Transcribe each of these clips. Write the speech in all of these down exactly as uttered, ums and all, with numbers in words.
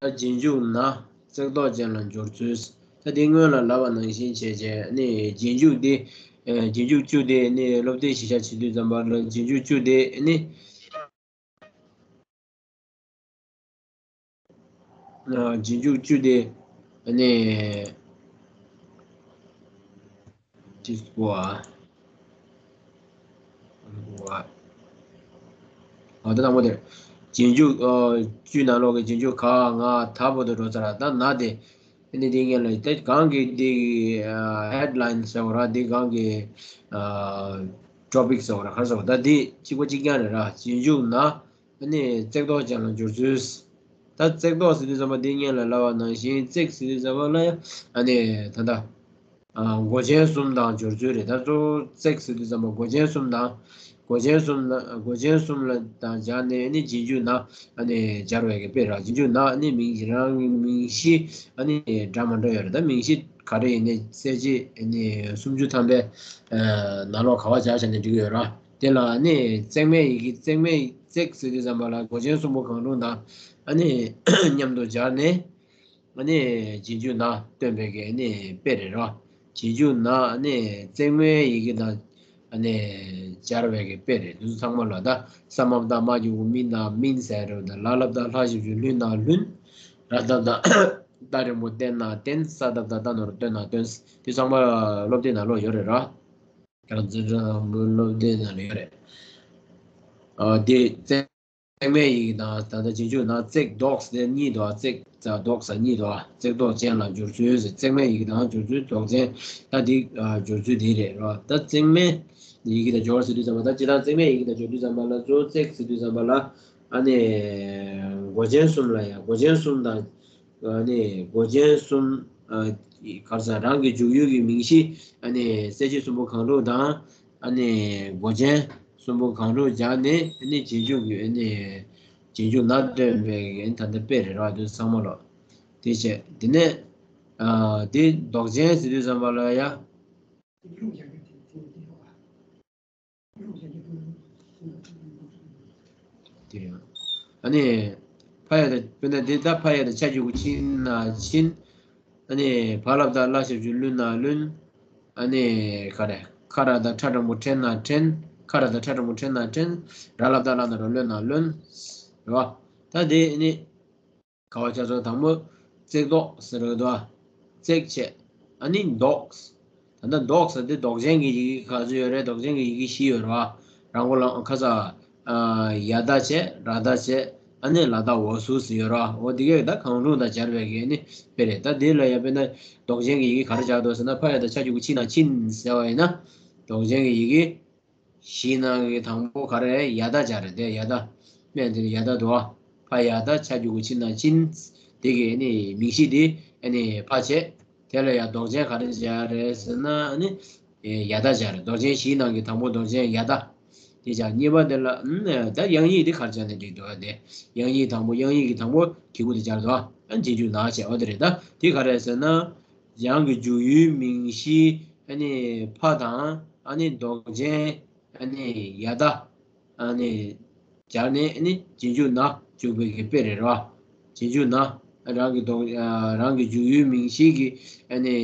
རྗེས་འཇུག་ན་བརྩེགས་ལྡོག་ཅན་ལ་སྦྱོར་ཚུལ། ད་དེ་སྔོན་ལ་ལབ་པ་ནང་བཞིན་བྱས་རྗེས་ནི་རྗེས་འཇུག་དེ། རྗེས་འཇུག་བཅུ་དེ་ནི་སློབ་དེབ་གཞི་བཞག་བྱེད་དུས་ཙམ་པ་ལ་རྗེས་འཇུག་བཅུ་དེ་ནི། རྗེས་འཇུག་བཅུ་དེ་ནི། ཏིས་བ། བ། ཨ་ད་དང་པོ་དེར། རྗེས་འཇུག་ཨ་བཅུའི་ནང་ལོགས་ཀྱི་རྗེས་འཇུག་ག་ང་ད་བར་དུ་འགྲོ་ཚར། ད་ན་དེ། ཨ་ནི་དེ་ངས་ལ་ད་གང་གི་དེ་ཨ་ཧེཌ་ལའིན་ཟེར་བ་ར་དེ་གང་གི་ཨ་ཊོ་པིག་ཟེར་བ་ར་ག་རེ་ཟེར་བ་ད་དེ་གཅིག་པ་གཅིག་རྐྱང་རེད་ར། རྗེས་འཇུག་ན། ཨ་ནི་བརྩེགས་ལྡོག་ཅན་ལ་སྦྱོར་ཚུལ། ད་བརྩེགས་ལྡོག་ཟེར་དུས་ཙམ་པ་འདི་སྔོན་ལ་ལབ་པ་ནང་བཞིན་བརྩེགས་ཟེར་དུས་ཙམ་པ་ལ་ཡང་ཨ་ནི་ད་ལྟ་ཨ་མགོ་ཅན་གསུམ་དང་སྦྱོར་ཚུལ་རེད། ད་གཙོ་བོ་བརྩེགས་ཟེར་དུས་ཙམ་པ་མགོ་ཅན་གསུམ་དང་མགོ་ཅན་གསུམ་ལ་མགོ་ཅན་གསུམ་ལ་དང་སྦྱར་ནས་ཨ་ནི་རྗེས་འཇུག་ན་ཨ་ནི་སྦྱར་བའི་གི་དཔེ་རེད། རྗེས་འཇུག་ན་ཨ་ནི་མིང་རང་གི་མིང་གཞི་ཨ་ནི་འདྲ་མི་འདྲ་ཡོད་རེད། ད་མིང་གཞི་ག་རེ་ཡིན་ནའི་གསལ་བྱེད་ཨ་ནི་སུམ་ཅུ་ཐམ་པའི་ནང་ལོགས་ག་བ་སྦྱར་བྱས་ནས་འགྲིག་གི་ཡོད་ར། དེ་ལ་ཨ་ནི་བརྩེགས་མའི་ཡི་གེ་བརྩེགས་མའི་བརྩེགས་ཟེར་དུས་ཙམ་པ་ལ་མགོ་ཅན་གསུམ་པོ་གང་རུང་དང་ཨ་ནི་མཉམ་དུ་སྦྱར་ནས་ཨ་ནི་རྗེས་འཇུག་ན་སྟོན་པའི་གི་ཨ་ནི་དཔེ་རེད་ར། རྗེས་འཇུག་ན་ཨ་ནི་བརྩེགས་མའི་ཡི་གེ་དང་ཨ་ནི་སྦྱར་བའི་གི་དཔེ་རེད། འདི་ཚོ་ཚང་མ་ལ་ད་ས་མ་བཏགས་མ་གི་གུ་མི་ན་མིན་ཟེར་རེད། ད་ལ་ལ་བཏགས་ལྷ་ཞབས་ཀྱུ་ལུ་ན་ལུན། ར་བཏགས་རྡ་རྡ་རིང་པོ་བསྟན་ན་བསྟན། ས་བཏགས་སྡ་སྡ་ནོར་བསྟན་ན་བསྟན། འདི་ཚང་མ་སློབ་དེབ་ནང་ལོགས་ཡོད་རེད་ར། ཡང་འཛིན་གྲྭ་དང་པོའི་སློབ་དེབ་ནང་ལ་ཡོད་རེད། ཨ་དེ་བརྩེགས་མའི་ཡི་གེ་དང་ད་ལྟ་རྗེས་འཇུག་ན་བརྩེགས་ལྡོག་ཟེར་གཉིས་འདུག་ཨ། བརྩེགས་ལྡོག་ཟེར་གཉིས་འདུག་ཨ། བརྩེགས་ལྡོག་ཅན་ལ་སྦྱོར་ཚུལ་ཟེར། བརྩེགས་མའི་ཡི་གེ་དང་སྦྱོར་ཚུལ་ལྡོག་ཅན། ད་འདི་ཨ་སྦྱོར་ཚུལ་འདི་རེད་ར། ད་བརྩེགས་མའི་ཡི་གེ་དང་སྦྱོར་ཟེར་དུས་ཙམ་པ་ད་སྤྱིར་བཏང་བརྩེགས་མའི་ཡི་གེ་དང་སྦྱོར་དུས་ཙམ་པ་ལ་གཙོ་བོ་བརྩེགས་ཟེར་དུས་ཙམ་པ་ལ་ཨ་ནི་མགོ་ཅན་གསུམ་ལ་ཡང་མགོ་ཅན་གསུམ་དང་ཨ་ནི་མགོ་ཅན་གསུམ། ཨ་ག་རེ་ཟེར། རང་གི་འཇུག་ཡུལ་གྱི་མིང་གཞི་ཨ་ནི་གསལ་བྱེད་གསུམ་པོ་གང་རུང་དང་ཨ་ནི་མགོ་ཅན་གསུམ་པོ་གང་རུང་སྦྱར་ནས་ཨ་ནི་རྗེས་འཇུག་གི་ཨ་ནི་རྗེས་འཇུག་ན་སྟོན་པའི་ཨ་ནི་ད་ལྟ་དཔེ་རེད་ར། དེ་ཚང་མ་ལོ། དེ་བྱས་དེ་ནས་ཨ་དེ་ལྡོག་ཅན་ཟེར་དུས་ཙམ་པ་ལ་ཡ། དེ་ཡང་། ཨ་ནི། ཕ་ཡ་དང་དཔེར་ན་འདི་ལྟ་ཕ་ཡ་དང་ཆ་འཇུག་གུ་ཕྱིན་ན་ཕྱིན། ཨ་ནི་བ་ལ་བཏགས་བླ་ཞབས་ཀྱུ་བླུ་ན་བླུན། ཨ་ནི་ག་རེ། ཁ་ར་བཏགས་ཁྲ་འགྲེང་བུ་ཁྲེ་ན་ཁྲེན། ཁ་ར་བཏགས་ཁྲ་འགྲེང་བུ་ཁྲེ་ན་ཁྲེན། ར་ལ་བཏགས་བླ་ན་རོ་བློ་ན་བློན། རེད་བ། ད་དེ་ཨ་ནི། ག་བ་ཆ་ཚང་དང་པོ། བརྩེགས་ལྡོག་ཟེར་རོ་དོ། བརྩེགས་བྱས། ཨ་ནི་ལྡོག་ད་ལྟ་ལྡོག་ཟེར་དེ་ལྡོག་ཅན་གྱི་ཡི་གེ་ག་ཚོད་ཡོད་རེད། ལྡོག་ཅན་གྱི་ཡི་གེ་བཞི་ཡོད་རེད་བ། རང་མགོ་ལ་ཁ་ས། ཡ་བཏགས་བྱས་ར་བཏགས་བྱས། ཨ་ནི་ལ་བཏགས་འོག་ཟུག་ཟེར་ཡོད་རེད་བ། འོ་དེ་གས་ད་གང་རུང་དང་སྦྱར་བའི་གི་ནི་དཔེ་རེད། ད་དེ་ལ་ཡ་དཔེར་ན་ལྡོག་ཅན་གྱི་ཡི་གེ་ག་རེ་སྦྱར་འདུག་ཟེར་ན་ཕ་ཡ་དང་ཆ་འཇུག་གུ་ཕྱིན་ན་ཕྱིན་ཟེར་བ་ཡིན་ན། ལྡོག་ཅན་གྱི་ཡི་གེ་བཞིའི་ནང་གི་དང་པོ་ག་རེ་རེད། ཡ་བཏགས་སྦྱར་རེད་དེ། ཡ་བཏགས། སྨད་དེ་ཡ་བཏགས་འདུག་བ། ཕ་ཡ་བཏགས་ཆ་འཇུག་གུ་ཕྱིན་ན་ཕྱིན། དེ་གི་ནི་མིང་གཞི་དེ་ཨ་ནི་ཕ་བྱས། དེ་ལ་ཡ་ལྡོག་ཅན་ག་རེ་སྦྱར་རེད་ཟེར་ན་ཨ་ནི་ཡ་བཏགས་སྦྱར་རེད། ལྡོག་ཅན་བཞིའི་ནང་གི་དང་པོ་ལྡོག་ཅན་ཡ་བཏགས། དེ་སྦྱར། གཉིས་པ་དེ་ལ་ཨ་ནི་ད་དབྱངས་ཡིག་དེ་ག་རེ་སྦྱར་ནས་འགྲིག་འདུག་བ་དེ། དབྱངས་ཡིག་དང་པོ་དབྱངས་ཡིག་གི་དང་པོ་གི་གུ་དེ་སྦྱར་འདུག་བ། ཨ་ནི་རྗེས་འཇུག་ན་བྱས། འོ་དེ་རེད། ད་དེ་ག་རེ་ཟེར་ན། ཡང་གི་འཇུག་ཡུལ་མིང་གཞི་ཨ་ནི་ཕ་དང་ཨ་ནི་ལྡོག་ཅན་ཨ་ནི་ཡ་བཏགས་ཨ་ནི་སྦྱར་ནས་ཨ་ནི་རྗེས་འཇུག་ན་འཇུག་པའི་གི་དཔེ་རེད་ར། རྗེས་འཇུག་ན་རང་གི་ལྡོག་ཨ་རང་གི་འཇུག་ཡུལ་མིང་གཞི་གི་ཨ་ནི་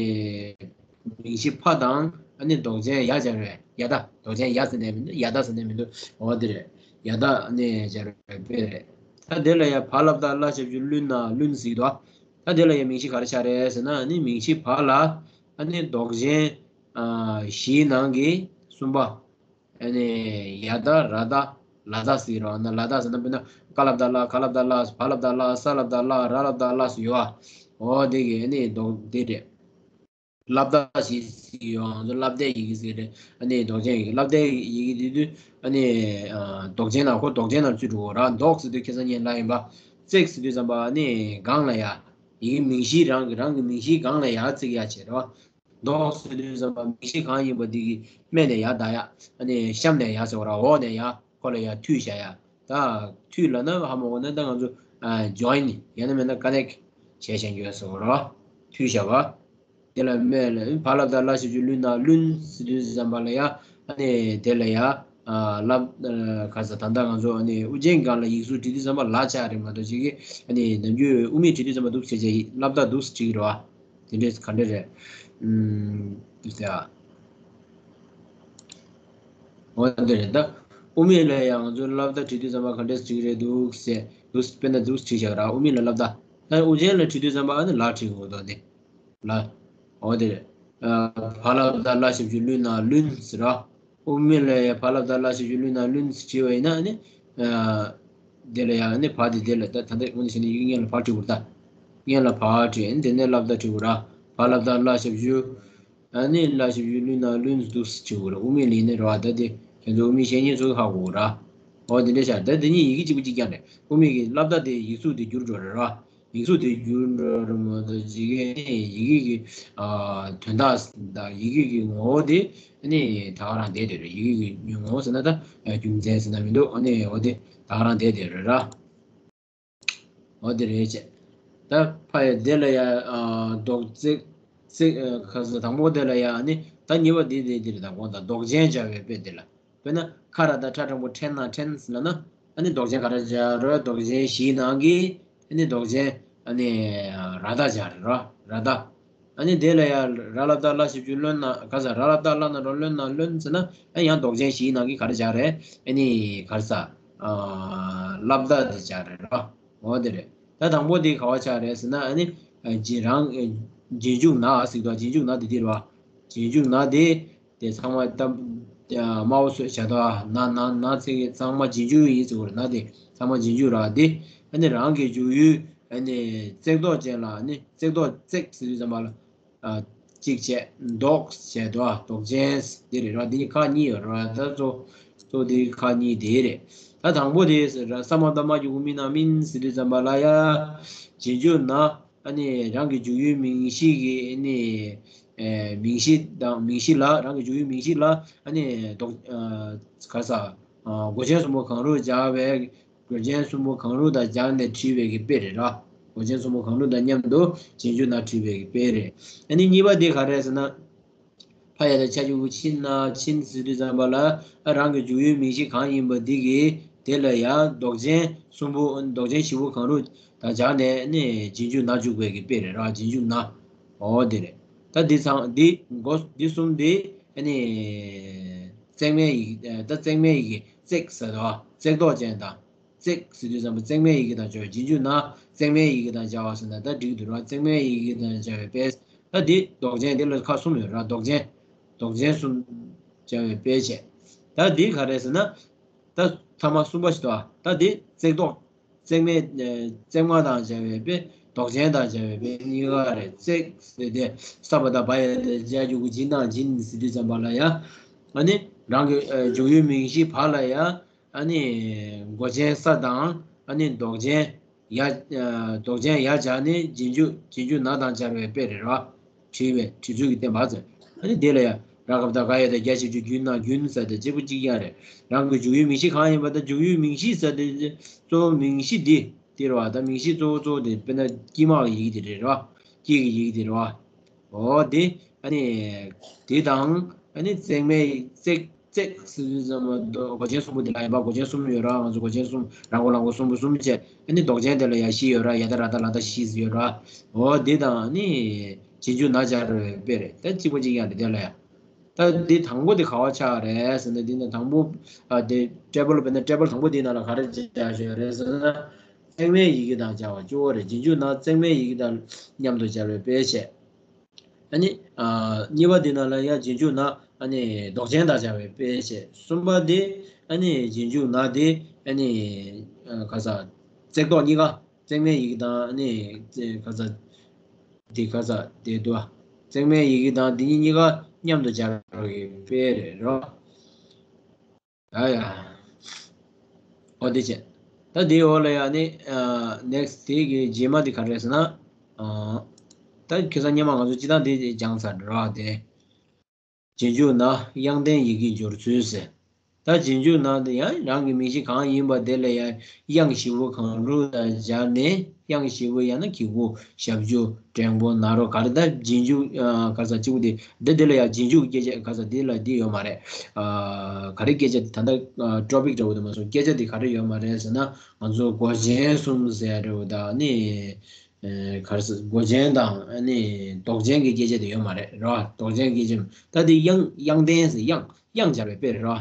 མིང་གཞི་ཕ་དང་ཨ་ནི་ལྡོག་ཅན་ཡ་སྦྱར་བའི་ཡ་བཏགས། ལྡོག་ཅན་ཡ་ཟེར་ནས་མི་འདུག་ཡ་བཏགས་ཟེར་ནས་མི་འདུག་འོ་དེ་རེད། ཡ་བཏགས་ཨ་ནི་སྦྱར་བའི་དཔེ་རེད། ད་དེ་ལ་ཡ་བ་ལ་བཏགས་བླ་ཞབས་ཀྱུ་བླུ་ན་བླུན་ཟེར་གྱི་འདུག་ད་དེ་ལ་ཡང་མིང་གཞི་ག་རེ་ཆགས་རེད་ཟེར་ན། ཨ་ནི་མིང་གཞི་བ་ལ་ཨ་ནི་ལྡོག་ཅན་ཨ་བཞིའི་ནང་གི་གསུམ་པ། ཨ་ནི་ཡ་བཏགས་ར་བཏགས་ལ་བཏགས་ཟེར་རོ། ཨ་ནི་ལ་བཏགས་ཟེར་ན་དཔེར་ན་ཀ་ལ་བཏགས་ཀླ། ག་ལ་བཏགས་གླ། བ་ལ་བཏགས་བླ། ས་ལ་བཏགས་སླ། ར་ལ་བཏགས་རླ་ཟེར་ཡོད་ཨ། འོ་དེ་གི་ཨ་ནི་ལྡོག་དེ་རེད། ལ་བཏགས་ཞེས་ཟེར་ཡོད་ཨ། ང་ཚོ་ལབ་བརྡའི་ཡི་གེ་ཟེར་རེད། ཨ་ནི་ལྡོག་ཅན་ཡི་གེ། ལབ་བརྡའི་ཡི་གེ་དེ་དུས་ཨ་ནི་ཨ་ལྡོག་ཅན་ནང་ཁོ་ལྡོག་ཅན་ནང་ཚུད་འགྲོ་གི་ར། ལྡོག་ཟེར་དུས་ཁ་སང་ངས་ལབ་ཡིན་པ། བརྩེགས་ཟེར་དུས་ཙམ་པ་ཨ་ནི་སྒང་ལ་ཡ། ཡི་གེ་མིང་གཞི་རང་གི་རང་གི་མིང་གཞིའི་སྒང་ལ་ཡ་བརྩེགས་ཡ་བྱེད་རོ། ལྡོག་ཟེར་དུས་ཙམ་པ་མིང་གཞི་གང་ཡིན་པ་དེ་གི་སྨད་ནས་ཡར་ལྡག་ཡ། ཨ་ནི་གཤམ་ནས་ཡར་ཟེར་བ་ར། འོག་ནས་ཡར་ཁོ་ལ་ཡར་མཐུད་བཞག་ཡ། ད་མཐུད་ལབ་ན་ཧ་མ་གོ་ན་ད་ང་ཚོ་ཨ་ཇོ་ཡིན་ཡང་ན་མེད་ན་ཀ་ནེག་བྱས་བཞག་རྒྱུ་ཟེར་བ་ར། མཐུད་བཞག་པ། དེ་ལ་སྨད་ལ་བ་ལ་བཏགས་བླ་ཞབས་ཀྱུ་བླུ་ན་བླུན་ཟེར་དུས་ཙམ་པ་ལ་ཡ། ཨ་ནི་དེ་ལ་ཡ། ཨ་ལབ་ཨ་ག་ས་ད་ལྟ་ང་ཚོ་ཨ་ནི་དབུ་ཅན་སྒང་ལ་ཡིག་གཟུགས་བྲིས་དུས་ཙམ་པ་ལ་ཆགས་རེད་མ་གཏོགས་ཅིག་གི་ཨ་ནི་ནམ་རྒྱུན་དབུ་མེད་བྲིས་དུས་ཙམ་པ་འདུག་བྱས་བྱས་སླབ་དག་འདུག་བྲིས་ཀྱི་རེད་བ། དེ་འདྲས་ག་འདྲས་རེད། ཨུམ་དེ་ཨ་འོ་འདི་རེད་ད། དབུ་མེད་ལ་ཡང་ང་ཚོ་སླབ་དག་བྲིས་དུས་ཙམ་པ་ག་འདྲས་བྲིས་ཀྱི་རེད་འདུག་ཟེར་འདུག་དཔེར་ན་འདུག་བྲིས་བཞག་ར། དབུ་མེད་ལ་སླབ་དག་ད་དབུ་ཅན་ལ་བྲིས་དུས་ཙམ་པ་ཨ་ནི་ལ་བྲིས་དགོས་འདུག་དེ། ལ། འོ་དེ་རེད། ཨ་བ་ལ་བཏགས་བླ་ཞབས་ཀྱུ་བླུ་ན་བླུན་ཟེར་ར། དབུ་མེད་ལ་ཡང་བ་ལ་བཏགས་བླ་ཞབས་ཀྱུ་བླུ་ན་བླུན་ཟེར་བྲིས་པ་ཡིན་ན་ནི། ཨ་དེ་ལ་ཡང་ནི་བ་དེ་དེ་ལ་ད་ད་ལྟ་དངོས་གནས་བྱས་ན་ཡིག་སྔོན་ལ་བ་བྲིས་དགོས་རེད་ད། སྔོན་ལ་བ་བྲིས་ནི་དེ་ནས་སླབ་དག་བྲིས་དགོས་ར། བ་ལ་བཏགས་བླ་ཞབས་ཀྱུ། ཨ་ནི་བླ་ཞབས་ཀྱུ་བླུ་ན་བླུན་འདུག་བྲིས་དགོས་ར། དབུ་མེད་ལ་ཡིན་ནི་རེད་བ། ད་དེ་ཁྱེད་ཚོ་དབུ་མེད་བཤད་མཁན་ཚོ་གིས་ཧ་གོ་གི་ར། འོ་དེ་འདྲས་བྱས་ད་དེ་གཉིས་ཡི་གེ་གཅིག་པ་གཅིག་རྐྱང་རེད། དབུ་མེད་ཀྱི་སླབ་དག་དེ་ཡིག་གཟུགས་དེ་འགྱུར་འགྲོ་རེད་ར། ཡིག་གཟུགས་དེ་བསྒྱུར་འགྲོ་རུ་མ་གཏོགས་ཡི་གེ་ནི་ཡི་གེ་གི་ཨ་དོན་དག་དང་ཡི་གེ་གི་ངོ་བོ་དེ་ནི་ད་ག་རང་བསྡད་དེ་རེད། ཡི་གེ་གི་ངོ་བོ་ཟེར་ན་ད་རྒྱུ་མཚན་ཟེར་ན་མི་འདུག་ཨ་ནི་འོ་དེ་ད་ག་རང་བསྡད་དེ་རེད་ར། འོ་དེ་རེད་བྱས། ད་ཕ་ཡ་དེ་ལ་ཡ་ཨ་འདོགས་ཚིག་ཚིག་ཨ་ཁ་ས་དང་པོ་དེ་ལ་ཡ་ཨ་ནི་ད་གཉིས་པ་དེ་དེ་དེ་རེད། ད་གོང་དང་འདོགས་ཅན་སྦྱར་བའི་དཔེ་དེ་ལ། དཔེར་ན་ཁ་ར་བཏགས་ཁྲ་འགྲེང་བུ་ཁྲེན་ན་ཁྲེན་ཟེར་ལབ་ན། ཨ་ནི་འདོགས་ཅན་ག་རེ་སྦྱར་རེད། འདོགས་ཅན་བཞིའི་ནང་གི་ཨ་ནི་འདོགས་ཅན་ཨ་ནི་ར་བཏགས་སྦྱར་རེད་ར། ར་བཏགས། ཨ་ནི་དེ་ལ་ཡང་ར་ལ་བཏགས་བླ་ཞབས་ཀྱུ་བློན་ན་ག་ས་ར་ལ་བཏགས་བླ་ན་རོ་བློན་ན་བློན་ཟེར་ན། ཨ་ཡང་འདོགས་ཅན་བཞིའི་ནང་གི་ག་རེ་སྦྱར་རེད། ཨ་ནི་ག་རེ་ཟ། ཨ་སླབ་དག་དེ་སྦྱར་རེད་ར། འོ་དེ་རེད། ད་དང་པོ་དེ་ག་བ་ཆགས་རེད་ཟེར་ན། ཨ་ནི་ཨ་རྗེས་རང་ཨ་རྗེས་འཇུག་ན་ཟེར་དུས། རྗེས་འཇུག་ན་དེ་དེ་རེད་བ། རྗེས་འཇུག་ན་དེ། དེ་ཚང་མ་ད་དམར་པོ་བཟོས་བྱས་ད་ན་ན་ན་ཚིག་ཚང་མ་རྗེས་འཇུག་ཡིན་ཟེར་བ་རེད། ན་དེ་ཚང་མ་རྗེས་འཇུག་ར། དེ་ཨ་ནི་རང་གི་འཇུག་ཡུལ་ཨ་ནི་བརྩེགས་འདོགས་ཅན་ལ་ཨ་ནི་བརྩེགས་འདོགས་བརྩེགས་ཟེར་དུས་ཙམ་པ་ལ་ཨ་གཅིག་བྱས་འདོགས་བྱས་དོ། འདོགས་ཅན་དེ་རེད་ར། དེ་ཁག་གཉིས་ཡོད་ར། ད་གཙོ་གཙོ་དེ་ཁག་གཉིས་དེ་རེད། ད་དང་པོ་དེ་ཟེར་ར། ས་མ་བཏགས་སྨ་རྒྱུ་གུ་སྨི་ན་སྨིན་ཟེར་དུས་ཙམ་པ་ལ་ཡ་རྗེས་འཇུག་ན། ཨ་ནི་རང་གི་འཇུག་ཡུལ་མིང་གཞི་གི་ཨ་ནི་ཨེ་མིང་གཞི་དང་མིང་གཞི་ལ་རང་གི་འཇུག་ཡུལ་མིང་གཞི་ལ་ཨ་ནི་འདོགས་ཨ་ག་ས་ཨ་མགོ་ཅན་གསུམ་པོ་གང་རུང་སྦྱར་བའི་མགོ་ཅན་གསུམ་པོ་གང་རུང་དང་སྦྱར་ནས་བྲིས་པའི་གི་དཔེ་རེད་ར། མགོ་ཅན་གསུམ་པོ་གང་རུང་དང་མཉམ་དུ་རྗེས་འཇུག་ན་བྲིས་པའི་གི་དཔེ་རེད། ཨ་ནི་གཉིས་པ་དེ་ག་རེ་ཟེར་ན། ཕ་ཡ་བཏགས་ཕྱ་གི་གུ་ཕྱི་ན་ཕྱིན་ཟེར་དུས་ཙམ་པ་ལ། ཨ་རང་གི་འཇུག་ཡུལ་མིང་གཞི་གང་ཡིན་པ་འདི་གི་དེ་ལ་ཡང་འདོགས་ཅན་གསུམ་པོ་འདོགས་ཅན་བཞི་པོ་གང་རུང་དང་སྦྱར་ནས་ནི་རྗེས་འཇུག་ན་འཇུག་པའི་གི་དཔེ་རེད་ར། རྗེས་འཇུག་ན། འོ་དེ་རེད། ད་འདི་ཚང་འདི་མགོ་འདི་གསུམ་འདི་ཨ་ནི་བརྩེགས་མའི་ཡི་གེ་ད་བརྩེགས་མའི་ཡི་གེ་བརྩེགས་ཟེར་དོ། བརྩེགས་འདོགས་ཅན་དང་། བརྩེགས་ཟེར་དུས་ཙམ་པ་བརྩེགས་མའི་ཡི་གེ་དང་སྦྱར་བའི། རྗེས་འཇུག་ན་བརྩེགས་མའི་ཡི་གེ་དང་སྦྱར་བ་ཟེར་ན་ད་འགྲིག་འདུག་ར། བརྩེགས་མའི་ཡི་གེ་དང་སྦྱར་བའི་དཔེ། ད་འདི་འདོགས་ཅན་འདི་ལ་ཁག་གསུམ་ཡོད་ར། འདོགས་ཅན། འདོགས་ཅན་གསུམ་སྦྱར་བའི་དཔེ་བྱས། ད་འདི་ག་རེ་ཟེར་ན། ད་ཐ་མ་གསུམ་པ་ཞིག་འདུག་ད་འདི་བརྩེགས་འདོགས། བརྩེགས་མའི་ཨ་བརྩེགས་མ་དང་སྦྱར་བའི་དཔེ། འདོགས་ཅན་དང་སྦྱར་བའི་དཔེ་གཉིས་ཀ་རེད། བརྩེགས་ཟེར་དེ་ས་བ་བཏགས་སྦ་ཡ་བཏགས་སྦྱ་གི་གུ་སྦྱི་ན་སྦྱིན་ཟེར་དུས་ཙམ་པ་ལ་ཡ། ཨ་ནི་རང་གི་ཨ་འཇུག་ཡུལ་མིང་གཞི་བ་ལ་ཡ། ཨ་ནི་མགོ་ཅན་ས་དང་ཨ་ནི་འདོགས་ཅན་ཡ། ཨ་འདོགས་ཅན་ཡ་སྦྱར་ནས་རྗེས་འཇུག་རྗེས་འཇུག་ན་དང་སྦྱར་བའི་དཔེ་རེད་ར། བྲིས་པའི་བྲིས་ཚུལ་གྱི་བསྟན་པ་ཟེར། ཨ་ནི་དེ་ལ་ཡ་ར་ག་བཏགས་རྒ་ཡ་བཏགས་རྒྱ་ཞབས་ཀྱུ་རྒྱུ་ན་རྒྱུན་ཟེར་དེ་གཅིག་པུ་གཅིག་རྐྱང་རེད། རང་གི་འཇུག་ཡུལ་མིང་གཞི་གང་ཡིན་པ་དང་། འཇུག་ཡུལ་མིང་གཞི་ཟེར་དེ་གཙོ་བོ་མིང་གཞི་འདི་དེ་རེད་བ། ད་མིང་གཞི་གཙོ་བོ་གཙོ་བོ་དེ་དཔེར་ན་དཀྱིལ་མ་གི་ཡི་གེ་དེ་རེད་ར། དཀྱིལ་གྱི་ཡི་གེ་དེ་རེད་བ། འོ་དེ་ཨ་ནི་དེ་དང་ཨ་ནི་བརྩེགས་མའི་བརྩེགས་བརྩེགས་ཟེར་དུས་ཙམ་པ་མགོ་ཅན་གསུམ་པོ་དེ་ལ་ཡིན་པ། མགོ་ཅན་གསུམ་ཡོད་ར། ང་ཚོ་མགོ་ཅན་གསུམ་ར་མགོ་ལ་མགོ་གསུམ་པོ་གསུམ་བྱས། ཨ་ནི་འདོགས་ཅན་དེ་ལ་ཡ་བཞི་ཡོད་ར། ཡ་བཏགས་ར་བཏགས་ལ་བཏགས་བཞི་ཟེར་ཡོད་ར། འོ་དེ་དང་ཨ་ནི་རྗེས་འཇུག་ན་སྦྱར་བའི་དཔེ་རེད། ད་གཅིག་པ་གཅིག་རྐྱང་རེད་དེ་ལ་ཡ། ད་འདི་དང་པོ་དེ་ག་བ་ཆགས་རེད་ཟེར་ན། འདི་ནི་དང་པོ་ཨ་དེ་ཊེ་བལ་དཔེར་ན་ཊེ་བལ་དང་པོ་འདིའི་ནང་ལ་ག་རེ་སྦྱར་བཞག་ཡོད་རེད་ཟེར་ན། བརྩེགས་མའི་ཡི་གེ་དང་སྦྱར་བ་གཙོ་བོ་རེད། རྗེས་འཇུག་ན་བརྩེགས་མའི་ཡི་གེ་དང་མཉམ་དུ་སྦྱར་བའི་དཔེ་བྱས། ཨ་ནི་ཨ་གཉིས་པ་འདི་ནང་ལ་ཡང་རྗེས་འཇུག་ན་ཨ་ནི་འདོགས་ཅན་དང་སྦྱར་བའི་དཔེ་བྱས། གསུམ་པ་འདི་ཨ་ནི་རྗེས་འཇུག་ན་འདི་ཨ་ནི་ཨ་ག་ས་བརྩེགས་འདོགས་གཉིས་ཀ། བརྩེགས་མའི་ཡི་གེ་དང་ཨ་ནི་ག་ས་འདི་ག་ས་དེ་འདུག་ཨ། བརྩེགས་མའི་ཡི་གེ་དང་འདི་གཉིས་གཉིས་ཀ་མཉམ་དུ་སྦྱར་བའི་དཔེ་རེད་རོ། ཡ་ཡ། ཨོ་དེ་བྱས། ད་དེའི་འོག་ལ་ཡ་ནི་ཨ་ནེག་སི་དེ་གི་རྗེས་མ་དེ་ག་རེ་རེད་ཟེར་ན། ཨ་ད་ཁ་སང་སྔོན་མ་ང་ཚོ་སྤྱིར་བཏང་དེ་སྦྱངས་ཚར་རོ་དེ། རྗེས་འཇུག་ན་དབྱངས་ལྡན་ཡི་གེའི་སྦྱོར་ཚུལ་ཟེར། ད་རྗེས་འཇུག་ན་དེ་ཡང་རང་གི་མིང་གཞི་གང་ཡིན་པ་དེ་ལ་ཡང་དབྱངས་བཞི་པོ་གང་རུང་ལ་སྦྱར་ནས། དབྱངས་བཞི་པོ་ཡང་ན་གི་གུ་ཞབས་ཀྱུ་འགྲེང་པོ་ན་རོ་ག་རེ། ད་རྗེས་འཇུག་ཨ་ག་རེ་ཟ་གཅིག་པུ་དེ་འདི་འདི་ལ་ཡང་རྗེས་འཇུག་སྐད་ཆ་ག་རེ་ཟ་འདི་ལ་འདི་ཡོད་མ་རེད། ཨ་ག་རེ་སྐད་ཆ་དེ་ད་ལྟ་ཊོ་པིག་འདྲ་བོ་དེ་མ་སོང་། སྐད་ཆ་དེ་ག་རེ་ཡོད་མ་རེད་ཟེར་ན། ང་ཚོ་མགོ་ཅན་གསུམ་ཟེར་འདྲ་བོ་ད་ནི། ཨེ་ག་རེ་ཟེར། མགོ་ཅན་དང་ཨ་ནི་འདོགས་ཅན་གྱི་སྐད་ཆ་དེ་ཡོད་མ་རེད་རོ། འདོགས་ཅན་སྐད་ཆ་ད་དེ་དབྱངས་དབྱངས་ལྡན་ཟེར། དབྱངས་དབྱངས་སྦྱར་བའི་དཔེ་རེད་རོ།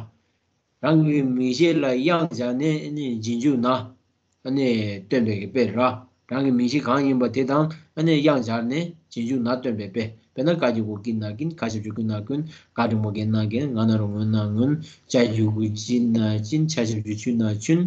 རང་གི་མིང་གཞི་ལ་དབྱངས་སྦྱར་ནས་ཨ་ནི་རྗེས་འཇུག་ན་ཨ་ནི་སྟོན་པའི་གི་དཔེ་རེད་རོ། རང་གི་མིང་གཞི་གང་ཡིན་པ་དེ་དང་ཨ་ནི་དབྱངས་སྦྱར་ནས་རྗེས་འཇུག་ན་སྟོན་པའི་དཔེ། དཔེར་ན་ཀ་གི་གུ་ཀི་ན་ཀིན། ཁ་ཞབས་ཀྱུ་ཀུ་ན་ཀུན། ག་འགྲེང་བུ་གེ་ན་གེན། ང་ན་རོ་ངོ་ན་ངོན། ཅ་གི་གུ་ཅི་ན་ཅིན། ཆ་ཞབས་ཀྱུ་ཆུ་ན་ཆུན།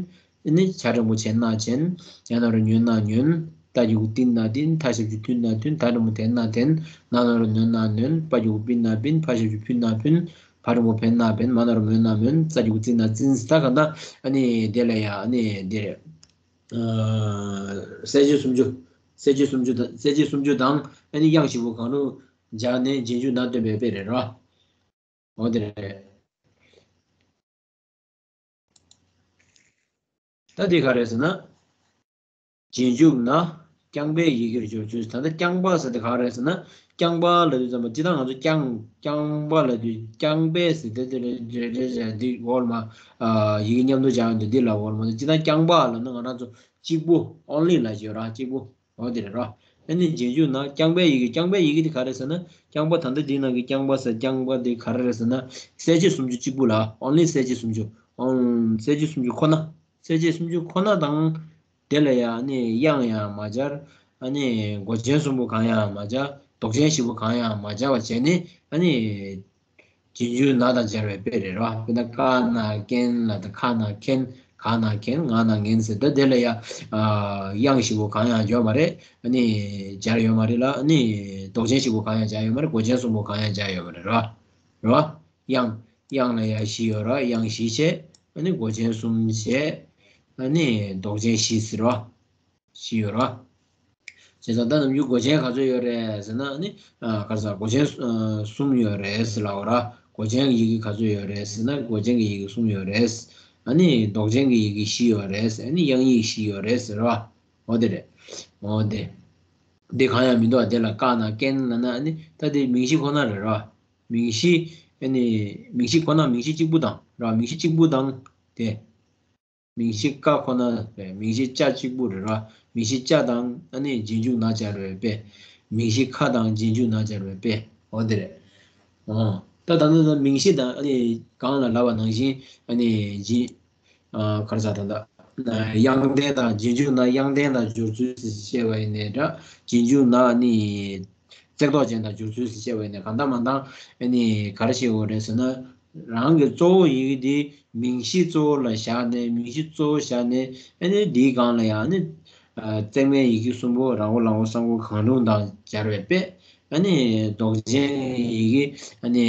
ཨ་ནི་ཆ་འགྲེང་བུ་ཆེ་ན་ཆེན། ཉ་ན་རོ་ཉོ་ན་ཉོན། ཏ་གི་གུ་ཏི་ན་ཏིན། ཐ་ཞབས་ཀྱུ་ཐུ་ན་ཐུན། ད་འགྲེང་བུ་དེ་ན་དེན། ན་ན་རོ་ནོ་ན་ནོན། པ་གི་གུ་པི་ན་པིན། ཕ་ཞབས་ཀྱུ་ཕུ་ན་ཕུན། ཕ་འགྲེང་བུ་བེ་ན་བེན། མ་ན་རོ་མོ་ན་མོན། ཙ་གི་གུ་ཙི་ན་ཙིན། ད་ག་ད་ཨ་ནི་དེ་ལ་ཡ་ཨ་ནི་དེ་རེད། ཨ་གསལ་བྱེད་སུམ་ཅུ། གསལ་བྱེད་སུམ་ཅུ་དང་། གསལ་བྱེད་སུམ་ཅུ་དང་ཨ་ནི་དབྱངས་བཞི་པོ་གང་རུང་སྦྱར་ནས་རྗེས་འཇུག་ན་སྟོན་པའི་དཔེ་རེད་རོ། འོ་དེ་རེད། ད་དེ་ག་རེད་ཟེར་ན། རྗེས་འཇུག་ན་རྐྱང་པའི་ཡི་གེར་སྦྱོར་ཚུལ། ད་ལྟ་རྐྱང་པ་ཟེར་དེ་ག་རེད་ཟེར་ན། རྐྱང་པ་ལབ་དུས་ཙམ་པ་སྤྱིར་བཏང་ང་ཚོ་རྐྱང་རྐྱང་པ་ལབ་དུས་རྐྱང་པའི་ཟེར་དེ་དེ་རེད་རེད་རེད་རེད། འདི་འོག་ལ་མ་ཡི་གེ་མཉམ་དུ་སྦྱར་ཡོང་དུས་འདི་ལ་འོག་ལ་མ་སྤྱིར་བཏང་རྐྱང་པ་ལབ་ན་ང་རང་ཚོ་གཅིག་པུ་only ལབ་ཀྱི་ཡོད་ར། གཅིག་པུ། འོ་དེ་རེད་རོ། ཨ་ནི་རྗེས་འཇུག་ན་རྐྱང་པའི་ཡི་གེ། རྐྱང་པའི་ཡི་གེ་དེ་ག་རེ་ཟེར་ན། རྐྱང་པ་ད་ལྟ་འདིའི་ནང་གི་རྐྱང་པ་ཟེར། རྐྱང་པ་དེ་ག་རེ་རེད་ཟེར་ན། གསལ་བྱེད་སུམ་ཅུ་གཅིག་པུ་ལ། only གསལ་བྱེད་སུམ་ཅུ། གསལ་བྱེད་སུམ་ཅུ་ཁོ་ན། གསལ་བྱེད་སུམ་ཅུ་ཁོ་ན་དང་། དེ་ལ་ཡ་ཨ་ནི་དབྱངས་ཡང་མ་སྦྱར། ཨ་ནི་མགོ་ཅན་གསུམ་པོ་གང་ཡང་མ་སྦྱར། འདོགས་ཅན་བཞི་པོ་གང་ཡང་མ་སྦྱར་བ་བྱས་ནས་ཨ་ནི། རྗེས་འཇུག་ན་དང་སྦྱར་བའི་དཔེ་རེད་རོ། དཔེར་ན་ཀ་ན་ཀན་ལ་དང་། ཁ་ན་ཁེན། ག་ན་གེན། ང་ན་ངེན་ཟེར། ད་དེ་ལ་ཡ་ཨ་དབྱངས་བཞི་པོ་གང་ཡང་ཡོད་མ་རེད། ཨ་ནི་སྦྱར་ཡོད་མ་རེད་ལ། ཨ་ནི་འདོགས་ཅན་བཞི་པོ་གང་ཡང་སྦྱར་ཡོད་མ་རེད། མགོ་ཅན་གསུམ་པོ་གང་ཡང་སྦྱར་ཡོད་མ་རེད་རོ། རོ། དབྱངས་དབྱངས་ལ་ཡ་བཞི་ཡོད་རོ། དབྱངས་བཞི་བྱས། ཨ་ནི་མགོ་ཅན་གསུམ་བྱས། ཨ་ནི་འདོགས་ཅན་བཞི་ཟེར་རོ། བཞི་ཡོད་ར། བྱས་ཙང་ད་ནམ་རྒྱུན་མགོ་ཅན་ག་ཚོད་ཡོད་རེད་ཟེར་ན། ཨ་ནི་ཨ་ག་རེ་ཟེར། མགོ་ཅན་ཨ་གསུམ་ཡོད་རེད་ཟེར་ལབ་ར། མགོ་ཅན་གྱི་ཡི་གེ་ག་ཚོད་ཡོད་རེད་ཟེར་ན། མགོ་ཅན་གྱི་ཡི་གེ་གསུམ་ཡོད་རེད། ཨ་ནི་འདོགས་ཅན་གྱི་ཡི་གེ་བཞི་ཡོད་རེད། ཨ་ནི་དབྱངས་ཡིག་བཞི་ཡོད་རེད་ཟེར་བ། འོ་དེ་རེད། འོ་དེ། འདི་གང་ཡང་མི་འདུག་བ། དེ་ལ་ཀ་ན་ཀན་ལབ་ན། ཨ་ནི་ད་དེ་མིང་གཞི་ཁོ་ན་རེད་ར། མིང་གཞི། ཨ་ནི་མིང་གཞི་ཁོ་ན་མིང་གཞི་གཅིག་པུ་དང་ར། མིང་གཞི་གཅིག་པུ་དང་དེ། མིང་གཞི་ཀ་ཁོ་ན་རེད། མིང་གཞི་ཅ་གཅིག་པུ་རེད་ར། མིང་གཞི་ཅ་དང་ཨ་ནི་རྗེས་འཇུག་ན་སྦྱར་བའི་དཔེ། མིང་གཞི་ཁ་དང་རྗེས་འཇུག་ན་སྦྱར་བའི་དཔེ། འོ་དེ་རེད། འོ། ད་ད་ནི་ད་མིང་གཞི་དང་ཨ་ནི་གོང་ལ་ལབ་པ་ནང་བཞིན་ཨ་ནི་རྗེས། ཨ་ག་རེ་ཟེར། ད་ལྟ་དབྱངས་ལྡན་དང་། རྗེས་འཇུག་ན་དབྱངས་ལྡན་དང་སྦྱོར་ཚུལ་ཞེས་བཤད་པ་ཡིན་ནའི་འདྲ། རྗེས་འཇུག་ན་ཨ་ནི་བརྩེགས་འདོགས་ཅན་དང་སྦྱོར་ཚུལ་ཞེས་བཤད་པ་ཡིན་ནའི་གང་ལྟར་མ་ལྟར་ཨ་ནི་ག་རེ་བྱེད་དགོས་རེད་ཟེར་ན། རང་གི་གཙོ་བོ་ཡི་གེ་འདི་མིང་གཞི་གཙོ་བོ་ལ་བཞག་ནས། མིང་གཞི་གཙོ་བོ་བཞག་ནས་ཨ་ནི་འདིའི་སྒང་ལ་ཡང་ཨ་ནི་ཨ་བརྩེགས་མའི་ཡི་གེ་གསུམ་པོ་ར་གོ་ལ་གོ་ས་གོ་གང་རུང་དང་སྦྱར་བའི་དཔེ། ཨ་ནི་འདོགས་ཅན་ཡི་གེ་ཨ་ནི་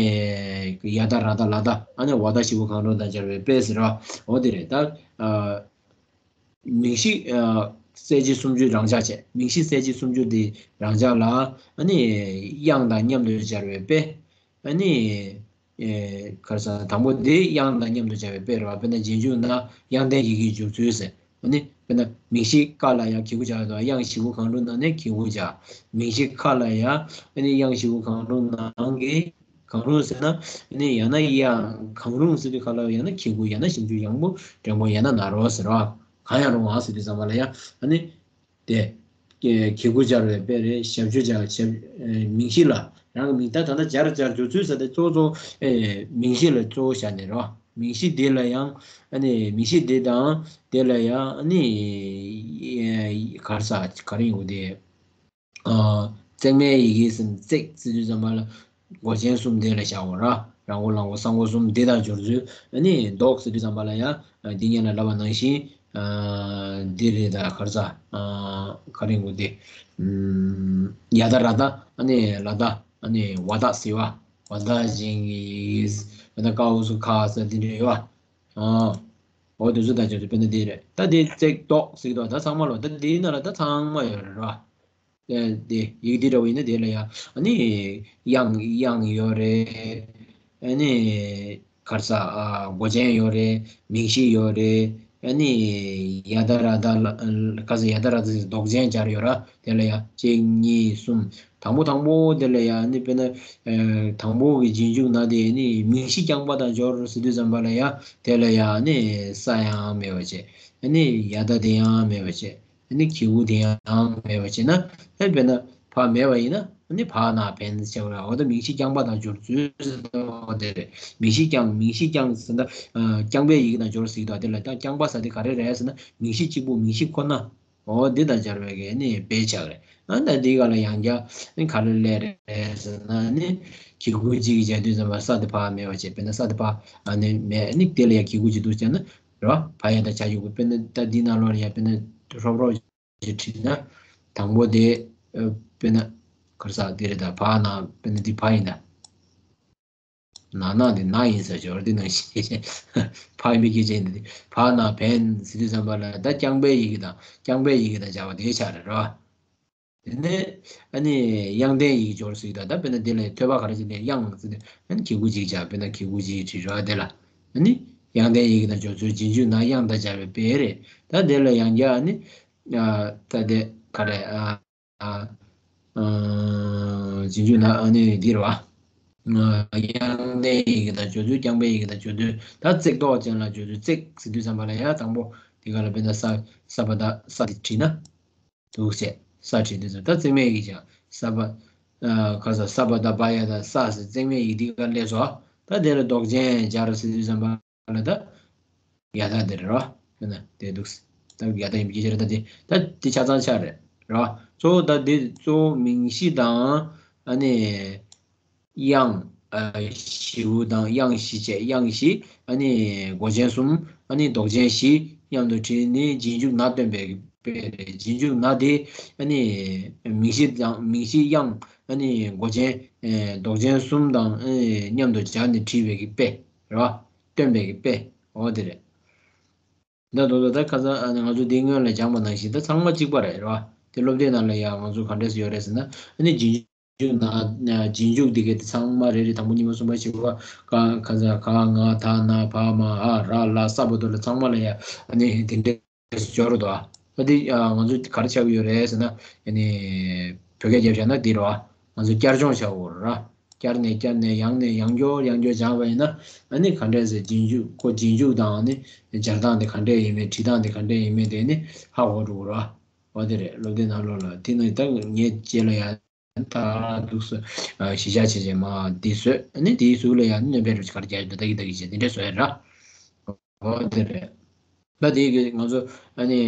ཡ་བཏགས་ར་བཏགས་ལ་བཏགས། ཨ་ནི་ཝ་བཏགས་བཞི་པོ་གང་རུང་དང་སྦྱར་བའི་དཔེ་ཟེར་བ། འོ་དེ་རེད། ད་ཨ་མིང་གཞི་ཨ་གསལ་བྱེད་སུམ་ཅུ་རང་འཇགས་བྱས། མིང་གཞི་གསལ་བྱེད་སུམ་ཅུ་དེ་རང་འཇགས་ལ་ཨ་ནི་དབྱངས་དང་མཉམ་དུ་སྦྱར་བའི་དཔེ། ཨ་ནི་ཨེ་ག་རེ་ཟེར། དང་པོ་དེ་དབྱངས་དང་མཉམ་དུ་སྦྱར་བའི་དཔེ་རེད་བ། དཔེར་ན་རྗེས་འཇུག་ན་དབྱངས་ལྡན་ཡི་གེར་སྦྱོར་ཚུལ་ཟེར། ཨ་ནི་དཔེར་ན་མིང་གཞི་ཀ་ལ་ཡང་གི་གུ་སྦྱར་དང་། དབྱངས་བཞི་པོ་གང་རུང་ནང་ནས་གི་གུ་སྦྱར། མིང་གཞི་ཁ་ལ་ཡང་ཨ་ནི་དབྱངས་བཞི་པོ་གང་རུང་ནང་གི། གང་རུང་ཟེར་ན་ཨ་ནི་ཡང་ན་དབྱངས། གང་རུང་ཟེར་དུས་ཁ་ལ་ཡང་ན་གི་གུ། ཡང་ན་ཞབས་ཀྱུ་ཡང་པོ་འགྲེང་བུ། ཡང་ན་ན་རོ་ཟེར་བ། གང་ཡང་རུང་བ་ཟེར་དུས་ཙམ་པ་ལ་ཡང་ཨ་ནི། དེ། གི་གུ་སྦྱར་བའི་དཔེ་རེད། ཞབས་ཀྱུ་སྦྱར། ཞབས་ཨེ་མིང་གཞི་ལ། རང་གི་མིང་། ད་ད་ལྟ་སྦྱར་སྦྱར་སྦྱོར་ཚུལ་ཟེར་དེ་གཙོ་བོ་གཙོ་བོ་ཨེ་མིང་གཞི་ལ་གཙོ་བོ་བཞག་ནས་རོ། མིང་གཞི་དེ་ལ་ཡང་ཨ་ནི་མིང་གཞི་དེ་དང་དེ་ལ་ཡང་ཨ་ནི་ཨེ་ག་རེ་ཟེར། ག་རེ་ཡོང་གི་དེ། ཨ་བརྩེགས་མའི་ཡི་གེ་ཟེར། བརྩེགས་ཟེར་དུས་ཙམ་པ་ལ་མགོ་ཅན་གསུམ་དེ་ལ་བཞག་གོ་ར། ར་གོ་ལ་གོ་ས་གོ་གསུམ་དེ་དང་སྦྱོར་ཚུལ། ཨ་ནི་འདོགས་ཟེར་དུས་ཙམ་པ་ལ་ཡང་ཨ་འདི་སྔོན་ལ་ལབ་པ་ནང་བཞིན། ཨ་འདི་རེད། ད་ག་རེ་ཟེར། ཨ་ག་རེ་ཡོང་གི་དེ། ཨམ་ཡ་བཏགས་ར་བཏགས། ཨ་ནི་ལ་བཏགས། ཨ་ནི་ཝ་བཏགས་ཟེར་བ། ཝ་བཏགས་ཅན་གྱི། ད་ཀ་འོག་ཚུགས་ཁ་ཟེར་དེ་འདྲ་ཡོད་བ། ཨ་འོ་དེ་ཚོ་དང་སྦྱར་ཚུལ་དཔེར་ན་དེ་རེད། ད་དེ་བརྩེགས་འདོགས་ཟེར་གྱི་འདུག་ད་ཚང་མ་ལོ། ད་དེའི་ནང་ལ་ད་ཚང་མ་ཡོད་རེད་ར། དེ་ཡི་གེ་འདི་འདྲ་བོ་ཡིན་ན་དེ་ལ་ཡང་ཨ་ནི་དབྱངས་དབྱངས་ཡོད་རེད། ཨ་ནི་ ག་རེ་ཟ། ཨ། མགོ་ཅན་ཡོད་རེད། མིང་གཞི་ཡོད་རེད། ཨ་ནི་ཡ་ད་ར་ད་ལ་ག་ས་ཡ་ད་ར་ད་འདོགས་ཅན་སྦྱར་ཡོད་ར། དེ་ལ་ཡ་གཅིག་གཉིས་གསུམ། དང་པོ་དང་པོ་དེ་ལ་ཡ་ནི་དཔེར་ན། ཨ། དང་པོ་གི་རྗེས་འཇུག་ན་དེ་ནི་མིང་གཞི་རྐྱང་པ་དང་སྦྱོར་ཟེར་དུས་ཙམ་པ་ལ་ཡ་དེ་ལ་ཡ་ནི་ས་ཡང་མེད་པ་བྱས། ཨ་ནི་ཡ་ད་དེ་ཡང་མེད་པ་བྱས། ཨ་ནི་གི་གུ་དེ་ཡང་མེད་པ་བྱས་ན། ཨ། དཔེར་ན་བ་མེད་པ་ཡིན་ན། ཨ་ནི་བ་ན་བན་ཟེར་བ་ལ། འོ་ད་མིང་གཞི་རྐྱང་པ་དང་སྦྱོར་ཚུལ་ཟེར་བ་དེ་རེད། མིང་གཞི་རྐྱང་། མིང་གཞི་རྐྱང་ཟེར་ན། ཨ། རྐྱང་པའི་ཡི་གེ་དང་སྦྱོར་ཟེར་གྱི་འདུག་དེ་ལ་ད་རྐྱང་པ་ཟེར་དེ་ག་རེ་རེད་ཟེར་ན། མིང་གཞི་གཅིག་པུ། མིང་གཞི་ཁོ་ན། འོ་འདི་དང་སྦྱར་བའི་གི་ནི་དཔེ་ཆགས་རེད། ཨ། ད་འདི་ག་ལ་ཡང་བསྐྱར་ནི་ག་རེ་སླེབས་རེད་ཟེར་ན་ནི། གི་གུ་གཅིག་གིས་སྦྱར་དུས་ཙམ་པ་ས་དེ་བ་མེད་པ་བྱས། དཔེར་ན་ས་དེ་བ་ཨ་ནི་མེད། ཨ་ནི་དེ་ལ་ཡང་གི་གུ་གཅིག་འདུག་བྱས་ན། རེད་བ། བ་ཡ་ད་བྱ་གི་གུ། དཔེར་ན་ད་འདི་ནང་ལོགས་ལ་ཡང་དཔེར་ན་རོབ་རོབ་ཅིག་བྲིས་ན། དང་པོ་དེ། ཨ། དཔེར་ན་ག་རེ་ཟ། འདི་རེད། ད་བ་ན། དཔེར་ན་འདི་བ་ཡིན་ད། ན་ན་འདི་ན་ཡིན་ས་སྦྱོར་དེ་ནང་བཞིན། བ་ཡིན་པའི་སྐད་ཆ་ཡིན་ད། དེ་བ་ན་བན་ཟེར་དུས་ཙམ་པ་ལ་ད་རྐྱང་པའི་ཡི་གེ་དང་། རྐྱང་པའི་ཡི་གེ་དང་སྦྱར་བ་དེ་ཆགས་རེད། རེད་བ། དེ་ནས་ཨ་ནི་དབྱངས་ལྡན་ཡིག་སྦྱོར་ཟེར་གྱི་འདུག་ད་དཔེར་ན་དེ་ལ་ཐོད་པ་ག་རེ་བྱས་ནས་དབྱངས་ཟེར་ནས། ཨ་ནི་གི་གུ་གཅིག་སྦྱར། དཔེར་ན་གི་གུ་གཅིག་བྲིས་རོགས། དེ་ལ་ཨ་ནི་དབྱངས་ལྡན་ཡིག་དང་སྦྱོར་ཚུལ། རྗེས་འཇུག་ན་དབྱངས་དང་སྦྱར་བའི་དཔེ་རེད། ད་དེ་ལ་ཡང་བསྐྱར་ཨ་ནི། ཨ། ད་དེ་ག་རེ། ཨ། ཨ། ཨ། རྗེས་འཇུག་ན་ཨ་ནི་འདི་རེད་བ། ཨ། དབྱངས་ལྡན་ཡིག་དང་སྦྱོར་ཚུལ། རྐྱང་པའི་ཡི་གེ་དང་སྦྱོར་ཚུལ། ད་བརྩེགས་འདོགས་ཅན་ལ་སྦྱོར་ཚུལ། བརྩེགས་ཟེར་དུས་ཙམ་པ་ལ་ཡང་དང་པོ་འདི་ག་ལ། དཔེར་ན་ས། ས་བ་ད་ས་དེ་བྲིས་ན། འདུག་བྱས། ས་བྲིས་དུས་ཙམ། ད་བརྩེགས་མའི་ཡི་གེ་ཅན། ས་བ། ཨ། ག་ས། ས་བ་ད་བ་ཡ་ད་ས་ཟེར། བརྩེགས་མའི་ཡི་གེ་འདི་ག་སླེབས་སོང་། ད་དེ་ལ་འདོགས་ཅན་སྦྱར་ཟེར་དུས་ཙམ་པ་ལ་ད་ཡ་ད་དེ་རེད་རོ། དཔེར་ན་དེ་འདུག་ད་ཡ་ད་ཡིན་པའི་སྐད་ཆ་རེད། ད་དེ། ད་དེ་ཆ་ཚང་ཆགས་རེད་རོ། གཙོ་བོ་ད་དེ་གཙོ་བོ་མིང་གཞི་དང་། ཨ་ནི་དབྱངས། ཨ། གཞིའུ་དང་། དབྱངས་གཞི་བྱས། དབྱངས་གཞི། ཨ་ནི་མགོ་ཅན་གསུམ། ཨ་ནི་འདོགས་ཅན་བཞི་མཉམ་དུ་བྲིས་ནས་རྗེས་འཇུག་ན་སྟོན་པའི་དཔེ་རེད། རྗེས་འཇུག་ན་དེ་ཨ་ནི་མིང་གཞི་དང་། མིང་གཞི་དབྱངས། ཨ་ནི་མགོ་ཅན། ཨེ། འདོགས་ཅན་གསུམ་དང་། ཨེ། མཉམ་དུ་སྦྱར་ནས་བྲིས་པའི་གི་དཔེ་རེད་བ། སྟོན་པའི་གི་དཔེ། འོ་དེ་རེད། ད་དོ་དོ་ད་ཁ་སང་ཨ་ནི་ང་ཚོ་འདི་སྔོན་ལ་སྦྱངས་པ་ནང་བཞིན་ད་ཚང་མ་གཅིག་པ་རེད། རེད་བ། དེ་སློབ་དེབ་ནང་ལ་ཡང་ང་ཚོ་ག་འདྲས་སེ་ཡོད་རེད་ཟེར་ན། ཨ་ནི་རྗེས་འཇུག་ན། རྗེས་འཇུག་འདི་གའི་དེ་ཚང་མ་རེ་རེ། དང་པོ་གཉིས་པ་གསུམ་པ་བཞི་པ། ཀ། ཁ་སང་ག་ང་ད་ན་བ་མ་འ་ར་ལ་ས་བར་དུ་ལ་ཚང་མ་ལ་ཡ་ཨ་ནི་དེ་འདྲས་སྦྱོར་འདུག་ཨ། ད་དེ་ང་ཚོ་ག་རེ་ཆགས་ཀྱི་ཡོད་རེད་ཟེར་ན། ཨ་ནི་བོད་སྐད་རྒྱབ་བཞག་ན་འདི་རེད་བ། ང་ཚོ་བསྐྱར་སྦྱོང་བྱ་དགོས་རེད། བསྐྱར་ནས་བསྐྱར་ནས་ཡང་ནས་ཡང་བསྐྱར་ཡང་བསྐྱར་སྦྱངས་པ་ཡིན་ན། ཨ་ནི་ག་འདྲས་ཟེར། རྗེས་འཇུག་ཁོ་རྗེས་འཇུག་དང་ནི་སྦྱར་སྟངས་དེ་ག་འདྲས་ཡིན་མིན། བྲིས་སྟངས་དེ་ག་འདྲས་ཡིན་མིན་དེ་ནི་ཧ་གོ་འགྲོ་གི་རེད། འོ་དེ་རེད། སློབ་དེབ་ནང་ལོགས་ལ་དེ་ནི་ད་ངས་རྗེས་ལ་ཡང་ད་འདུག་སེ་གཞི་བཞག་བྱས་བྱས་མ་འདི་བཟོས། ཨ་ནི་དེའི་གཟུགས་ལ་ཡང་སྣོན་པའི་རོ་ག་རེ་རྒྱག་འདུག་ད་གི་ད་གི་བྱས་དེ་འདྲས་བཟོས་ར། འོ་དེ་རེད། ད་དེ་གི་ང་ཚོ་ཨ་ནི་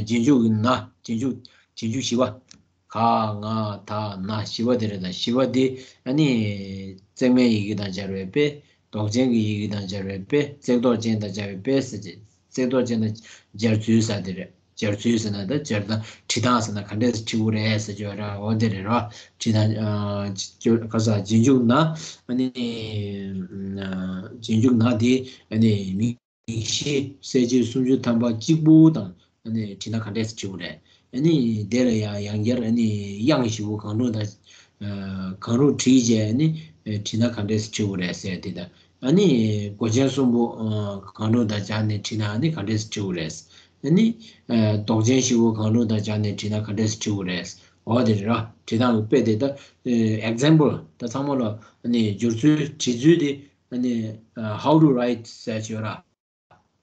རྗེས་འཇུག་གི་ན། རྗེས་འཇུག་རྗེས་འཇུག་བཞི་པ། ག་ང་ད་ན་བཞི་པ་དེ་རེད། ད་བཞི་པ་དེ་ཨ་ནི་བརྩེགས་མའི་ཡི་གེ་དང་སྦྱར་བའི་དཔེ། འདོགས་ཅན་གྱི་ཡི་གེ་དང་སྦྱར་བའི་དཔེ། བརྩེགས་འདོགས་ཅན་དང་སྦྱར་བའི་དཔེ་ཟེར་ཏེ། བརྩེགས་འདོགས་ཅན་དང་སྦྱར་ཚུལ་ཟེར་དེ་རེད། སྦྱར་ཚུལ་ཟེར་ན་ད་སྦྱར་སྟངས། བྲིས་སྟངས་ཟེར་ན་ག་འདྲས་སེ་བྲིས་དགོས་རེད་ཟེར་གྱི་ཡོད་ར། འོ་དེ་རེད་ར། བྲིས་སྟངས། ཨ། ག་ས། རྗེས་འཇུག་ན། ཨ་ནི་རྗེས་འཇུག་ན་དེ་ཨ་ནི་མིང་གཞི་གསལ་བྱེད་སུམ་ཅུ་ཐམ་པ་གཅིག་པུ་དང་ཨ་ནི་བྲིས་ན་ག་འདྲས་སེ་བྲིས་དགོས་རེད། ཨ་ནི་དེ་ལ་ཡང་ཡང་བསྐྱར་ཨ་ནི་དབྱངས་བཞི་པོ་གང་རུང་དང་། ཨ། གང་རུང་བྲིས་རྗེས་ཨ་ནི་བྲིས་ན་ག་འདྲས་སེ་བྲིས་དགོས་རེད་ཟེར་དེ་དང་། ཨ་ནི་མགོ་ཅན་གསུམ་པོ། ཨ། གང་རུང་དང་སྦྱར་ནས་བྲིས་ན་ཨ་ནི་ག་འདྲས་སེ་བྲིས་དགོས་རེད། ཨ་ནི། ཨ། འདོགས་ཅན་བཞི་པོ་གང་རུང་དང་སྦྱར་ནས་བྲིས་ན་ག་འདྲས་སེ་བྲིས་དགོས་རེད། འོ་དེ་རེད་ར། བྲིས་སྟངས་ཀྱི་དཔེ་དེ་ད། ཨེ། ཨེག་ཛམ་པལ། ད་ཚང་མ་ལ་ཨ་ནི་སྦྱོར་ཚུལ། བྲིས་ཚུལ་དེ་ཨ་ནི། ཨ། How to write ཟེར་ཡག་ཡོད་ར།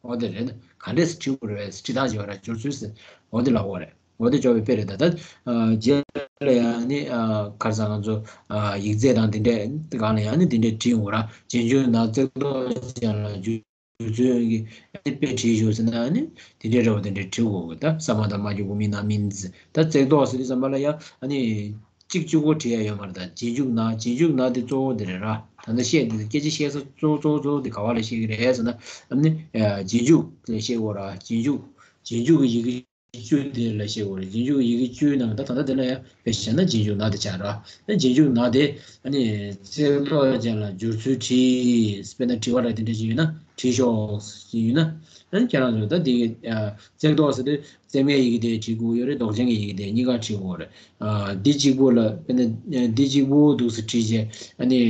འོ་དེ་རེད། ག་འདྲས་སེ་བྲིས་དགོས་རེད། བྲིས་སྟངས་ཡོད་ར། སྦྱོར་ཚུལ་ཟེར། འོ་དེ་ལབ་དགོས་རེད། འོ་དེ་སྦྱོར་བའི་དཔེ་རེད། ད་ད། ཨ། རྗེས་ལ་ཡང་ནི། ཨ། ག་རེ་ཟ། ང་ཚོ། ཨ། ཡིག་ཚད་དང་དེ་འདྲའི་སྒང་ལ་ཡང་ནི་དེ་འདྲའི་བྲིས་དགོས་ར། རྗེས་འཇུག་ན་བརྩེགས་འདོགས་ཅན་ལ་སྦྱོར་ཚུལ་གྱི་ཨ་ནི་དཔེ་བྲིས་ཞོག་ཟེར་ན་ཨ་ནི་དེ་འདྲའི་འདྲ་བོ་དེ་འདྲའི་བྲིས་དགོས་གི། ད་ས་མ་ད་མ་གི་གུ་མི་ན་མིན་ཟེར། ད་བརྩེགས་འདོགས་ཟེར་དུས་ཙམ་པ་ལ་ཡང་ཨ་ནི། གཅིག་གཅིག་པོ་བྲིས་ཡག་ཡོད་མ་རེད། ད་རྗེས་འཇུག་ན། རྗེས་འཇུག་ན་དེ་གཙོ་བོ་དེ་རེད་ར། ད་ལྟ་བཤད་དེ། སྐད་ཆ་བཤད་ས་གཙོ་གཙོ་གཙོ་བོ་དེ་ག་བ་ལ་བཤད་ཀྱི་རེད་ཟེར་ན། ཨ་ནི། ཨ། རྗེས་འཇུག་ལ་བཤད་དགོས་ར། རྗེས་འཇུག་རྗེས་འཇུག་གི་ཡི་གེ་བཅུ་དེ་ལ་བཤད་དགོས་རེད། རྗེས་འཇུག་གི་ཡི་གེ་བཅུའི་ནང་ད་ད་ལྟ་དེ་ལ་ཡང་དཔེ་བཞག་ན་རྗེས་འཇུག་ན་དེ་ཆགས་ར། ཨ། རྗེས་འཇུག་ན་དེ་ཨ་ནི་བརྩེགས་འདོགས་ཅན་ལ་སྦྱོར་ཚུལ་བྲིས། དཔེར་ན་དྲི་བ་ར་དེ་འདྲ་ཞིག་ཡོད་ན་བྲིས་ཤོག་ཞིག་ཡོད་ན། ཨ་ནི་ཁྱེད་རང་ཚོ་ད་དེ་གི། ཨ། བརྩེགས་འདོགས་ཟེར་དུས་བརྩེགས་མའི་ཡི་གེ་དེ་བྲིས་དགོས་ཡོད་རེད། འདོགས་ཅན་གྱི་ཡི་གེ་དེ་གཉིས་ཀ་བྲིས་དགོས་རེད། ཨ། འདི་གཅིག་པོ་ལ། དཔེར་ན་འདི་གཅིག་པོ་འདུག་སེ་བྲིས་རྗེས་ཨ་ནི།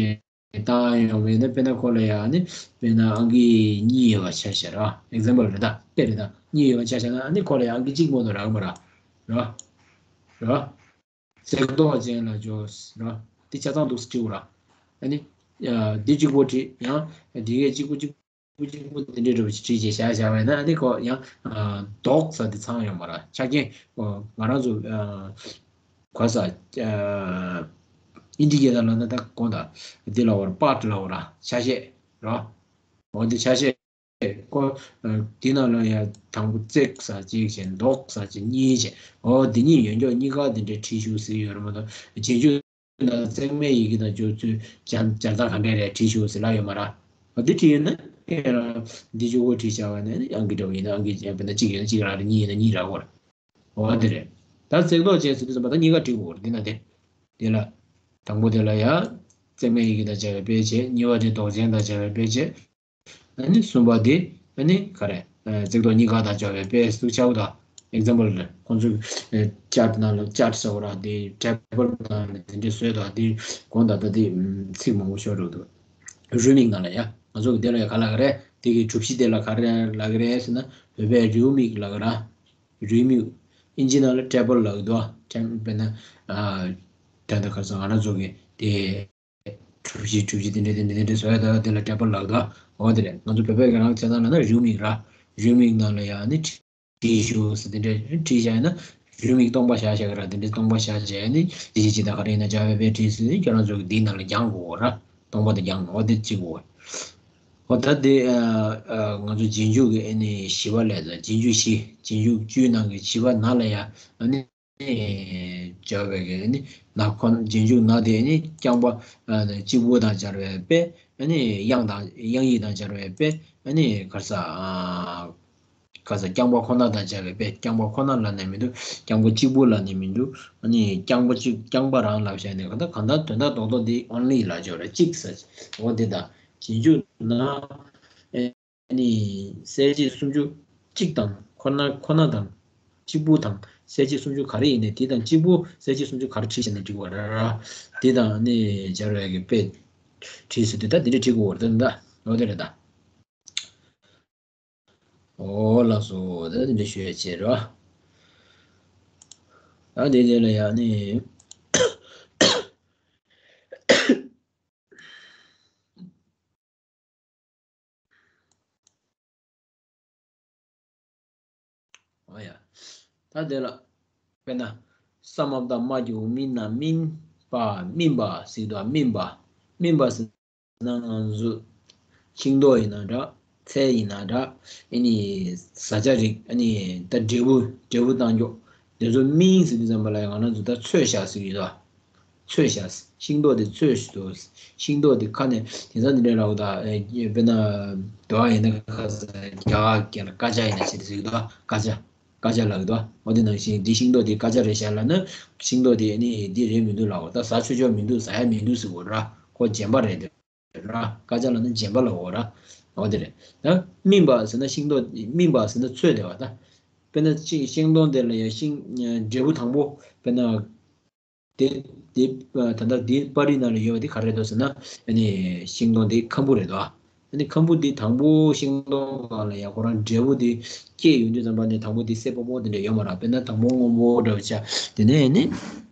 བཏང་ཡོང་བས་ན། དཔེར་ན་ཁོ་ལ་ཡང་ནི་དཔེར་ན་ཨང་ཀི་གཉིས་ཡོད་པ་ཆ་བཞག་ར། ཨེག་ཛམ་པལ་རེད་ད། དཔེ་རེད་ད། གཉིས་ཡོད་པ་ཆ་བཞག་ན་ཨ་ནི་ཁོ་ལ་ཡང་ཨང་ཀི་གཅིག་མོ་དང་རག་མ་ར། ར། ར། བརྩེགས་ཐོག་ཅན་ལ་འཇོག་ར། འདི་ཆ་ཚང་འདུག་སེ་བྲིས་དགོས་ར། ཨ་ནི། ཡ། འདི་གཅིག་པོ་བྲིས། ཡང་འདི་གས་གཅིག་པོ་གཅིག་པོ་གཅིག་པོ་འདི་འདྲའི་འདྲ་བོ་ཞིག་བྲིས་བྱས་བཞག་བཞག་པ་ཡིན་ན། ཨ་ནི་ཁོ་ཡང་། ཨ། མདོག་ས་དེ་ཚང་ཡོང་མ་ར། ཆ་རྐྱེན། ཨོ། ང་རང་ཚོ། ཨ། ག་ས། ཨ། ཨིན་ཇི་སྐད་ལ་ལབ་ན་ད་གོང་ད་འདི་ལབ་པ་ར། པཱར་ཊི་ལབ་པ་ར། ཆ་ཤས་ར། འོ་འདི་ཆ་ཤས། ཁོ། ཨ། འདི་ནང་ལ་ཡང་དང་པོ་བརྩེགས་ས་གཅིག་བྱས། མདོག་ས་གཅིག་གཉིས་བྱས། འོ་འདི་གཉིས་ཡོད་འགྱོ། གཉིས་ཀ་འདི་འདྲའི་བྲིས་ཤོག་ཟེར་ཡོད་རེད་མ་གཏོགས། རྗེས་འཇུག་ནང་བརྩེགས་མའི་ཡི་གེ་དང་སྦྱོར་ཚུལ་སྦྱར་སྦྱར་སྟངས་ག་འདྲ་རེད་བྲིས་ཤོག་ཟེར་ལབ་ཡོད་མ་ར། འོ་འདི་བྲིས་ཡོད་ན་ཁྱེད་རང་འདི་གཅིག་པོ་བྲིས་བཞག་པ་ནས་ཨང་ཀི་འདྲ་བོ་ཡིན་ན་ཨང་ཀི། དཔེར་ན་གཅིག་ཡོད་ན་གཅིག་རག་རེད། གཉིས་ཡོད་ན་གཉིས་རག་གོ་ར། འོ་དེ་རེད། ད་བརྩེགས་ཐོག་ཅན་ཟེར་དུས་ཙམ་པ་ད་གཉིས་ཀ་བྲིས་དགོས་རེད། འདི་ན་དེ། འདི་ལ། དང་པོ་དེ་ལ་ཡ། བརྩེགས་མའི་ཡི་གེ་དང་སྦྱར་བའི་དཔེ་བྱས། གཉིས་པ་དེ་མདོག་ཅན་དང་སྦྱར་བའི་དཔེ་བྱས། ཨ་ནི་གསུམ་པ་དེ་ཨ་ནི་ག་རེ། ཨ། བརྩེགས་ཐོག་གཉིས་ཀ་དང་སྦྱར་བའི་དཔེ་ཟེར་ཆོག་གི་འདུག། ཨེག་ཛམ་པལ་རེད། ཁོང་ཚོས་ཅར་ཊི་ནང་ལ། ཅར་ཊི་ཟེར་བ་ར། དེ་ཊེ་བལ་ནང་ལ་དེ་འདྲས་བཟོས་འདུག། དེ་གོང་ད་ལྟ་དེ་ཚིག་མང་པོ་ཤོར་འགྲོ་འདུག། རེའུ་མིག་ནང་ལ་ཡ། ང་ཚོ་གི་དེ་ལ་ཡ་ག་ལབ་ཀྱི་རེད། དེ་གི་གྲུ་བཞི་དེ་ལ་ག་རེ་ལབ་ཀྱི་རེད་ཟེར་ན། བོད་པས་རེའུ་མིག་ལབ་ཀྱི་ར། རེའུ་མིག། ཨིན་ཇི་ནང་ལ་ཊེ་བལ་ལབ་ཀྱི་འདུག། ཊེ། དཔེར་ན། ཨ། ད་ལྟ་ཁ་སང་ང་རང་ཚོ་གི་དེ། གྲུ་བཞི་གྲུ་བཞི་དེ་འདྲ་དེ་འདྲ་དེ་འདྲ་བཟོ་ཡ་ད། དེ་ལ་ཊེ་བལ་ལབ་འདུག། འོ་དེ་རེད། ང་ཚོ་བོད་པའི་གི་རང་བྱས་ཙང་ལབ་ན་རེའུ་མིག་ར། རེའུ་མིག་ནང་ལ་ཡ་ནི་བྲིས་ཤོག་ཟེར། དེ་འདྲ་བྲིས་བཞག་ཡིན་ན། རེའུ་མིག་སྟོང་པ་བཞག་བཞག་གི་ར། དེ་འདྲ་སྟོང་པ་བཞག་བྱས་ནི་དེ་བཞིན་ཇི་ལྟར་ག་རེ་ཡིན་ན་སྦྱར་བའི་དཔེ་བྲིས་ཟེར། ཁྱོད་རང་ཚོ་གི་འདིའི་ནང་ལ་རྒྱག་དགོས་ར། སྟོང་པ་དེ་རྒྱག་དགོས། འོ་དེ་གཅིག་དགོས། འོ་ད་དེ། ཨ། ཨ། ང་ཚོ་རྗེས་འཇུག་གི་ཨ་ནི་བཞི་པ་ལས། ད་རྗེས་འཇུག་བཞི། རྗེས་འཇུག་བཅུའི་ནང་གི་བཞི་པ་ན་ལ་ཡ། ཨ་ནི། སྦྱར་བའི་གི་ནི་ན་ཁོ། རྗེས་འཇུག་ན་དེ་ནི་རྐྱང་པ། ཨ། གཅིག་པུ་དང་སྦྱར་བའི་དཔེ། ཨ་ནི་དབྱངས་དང་། དབྱངས་ཡིག་དང་སྦྱར་བའི་དཔེ། ཨ་ནི་ག་རེ་ཟ། ཨ། ག་རེ་ཟ། རྐྱང་པ་ཁོ་ན་དང་སྦྱར་བའི་དཔེ། རྐྱང་པ་ཁོ་ན་ལབ་ནས་མི་འདུག། རྐྱང་པ་གཅིག་པུ་ལབ་ནས་མི་འདུག། ཨ་ནི་རྐྱང་པ་གཅིག། རྐྱང་པ་རང་ལབ་བཞག་ནས། གང་ལྟར་གང་ལྟར་དོན་དག་རྡོག་རྡོག་འདི་ཨོན་ལི་ལབ་ཆོག་རེད། གཅིག་ཟེར། འོ་དེ་དང་། རྗེས་འཇུག་ན། ཨ། ནི་གསལ་བྱེད་སུམ་ཅུ་གཅིག་དང་། ཁོ་ན། ཁོ་ན་དང་། གཅིག་པུ་དང་གསལ་བྱེད་སུམ་ཅུ་ག་རེ་ཡིན་ནའི་དེ་དང་གཅིག་པུ། གསལ་བྱེད་སུམ་ཅུ་ག་རེ་བྲིས་བྱས་ན་འགྲིག་པ་རེད་ར། དེ་དང་ནི་སྦྱར་བའི་གི་དཔེ་བྲིས་ཟེར་དུས་ད་འདི་འདྲ་བྲིས་དགོས་པ་རེད་ད། འོ་དེ་རེད་ད། འོ་ལགས་སོ། ད་འདི་འདྲ་ཞུ་ཡ་བྱས་ར། ད་དེ་དེ་ལ་ཡང་ནི། འོ་ཡ། ད་དེ་ལ། དཔེར་ན། ས་མ་བཏགས་སྨ་གི་གུ་སྨིན་ན་སྨིན་པ། སྨིན་པ་ཟེར་དུས། སྨིན་པ། སྨིན་པ་ཟེར་ན་ང་ཚོ་ཤིང་ཏོག་ཡིན་ན་འདྲ། ཚལ་ཡིན་ན་འདྲ། ཨ་ནི་བཟའ་བཅའ་རིགས། ཨ་ནི་ད་འབྲས་བུ། འབྲས་བུ་བཏང་ཀྱོག། དེ་ཚོ་སྨིན་ཟེར་དུས་ཙམ་པ་ལ་ང་རང་ཚོ་ད་ཚོས་བཞག་ཟེར་གྱི་ཡོད་དོ། ཚོས་བཞག། ཤིང་ཏོག་དེ་ཚོས་ཤིག་འདུག། ཤིང་ཏོག་དེ་ཁ་ནས་དེང་སང་འདི་འདྲའི་ལབ་དང་། ཨེ། དཔེར་ན་དུ་བ་ཡིན་ན་ཁ་ས་རྒྱ་གར་སྐད་ལ་ཀ་ཅ་ཡིན་ན་ཆེད་དུ་ཟེར་གི་འདུག། ཀ་ཅ། ཀ་ཅ་ལབ་གི་འདུག། འོ་དེ་ནང་བཞིན་འདི་ཤིང་ཏོག་དེ་ཀ་ཅ་རེད་བཞག་ལབ་ན། ཤིང་ཏོག་དེ་ནི་འདི་རེད་མི་འདུག་ལབ། ད་ཟ་ཆོག་ཆོག་མི་འདུག། ཟ་ཡ་མི་འདུག་ཟེར་གོ་ར། ཁོ་རྗེན་པ་རེད་དེ་ར། ཀ་ཅ་ལབ་ན་རྗེན་པ་ལབ་གོ་ར། འོ་དེ་རེད། ད་སྨིན་པ་ཟེར་ན་ཤིང་ཏོག། སྨིན་པ་ཟེར་ན་ཚོས་དེ་བ་ད། དཔེར་ན་ཅིག་ཤིང་སྡོང་དེ་ལ་ཡང་ཤིང་། འབྲས་བུ་དང་པོ། དཔེར་ན། དེ། དེ། ད་ལྟ་འདི་པར་རིས་ནང་ལ་ཡོད་པ་འདི་ག་རེ་རེད་འདུག་ཟེར་ན། ཨ་ནི་ཤིང་སྡོང་འདི་ཁམ་བུ་རེད་དོ། ཨ་ནི་ཁམ་བུ་འདི་དང་པོ་ཤིང་སྡོང་སྒང་ལ་ཡང་ཁོ་རང་འབྲས་བུ་འདི་སྐྱེས་ཡོང་དུས་ཙམ་པ་ནས་དང་པོ་འདི་སེར་པོ་པོ་དེ་འདྲ་ཡོད་མ་རེད། དཔེར་ན་དང་པོ་སྔོན་པོ་འདྲ་བོ་ཆགས། དེ་ནས་ནི་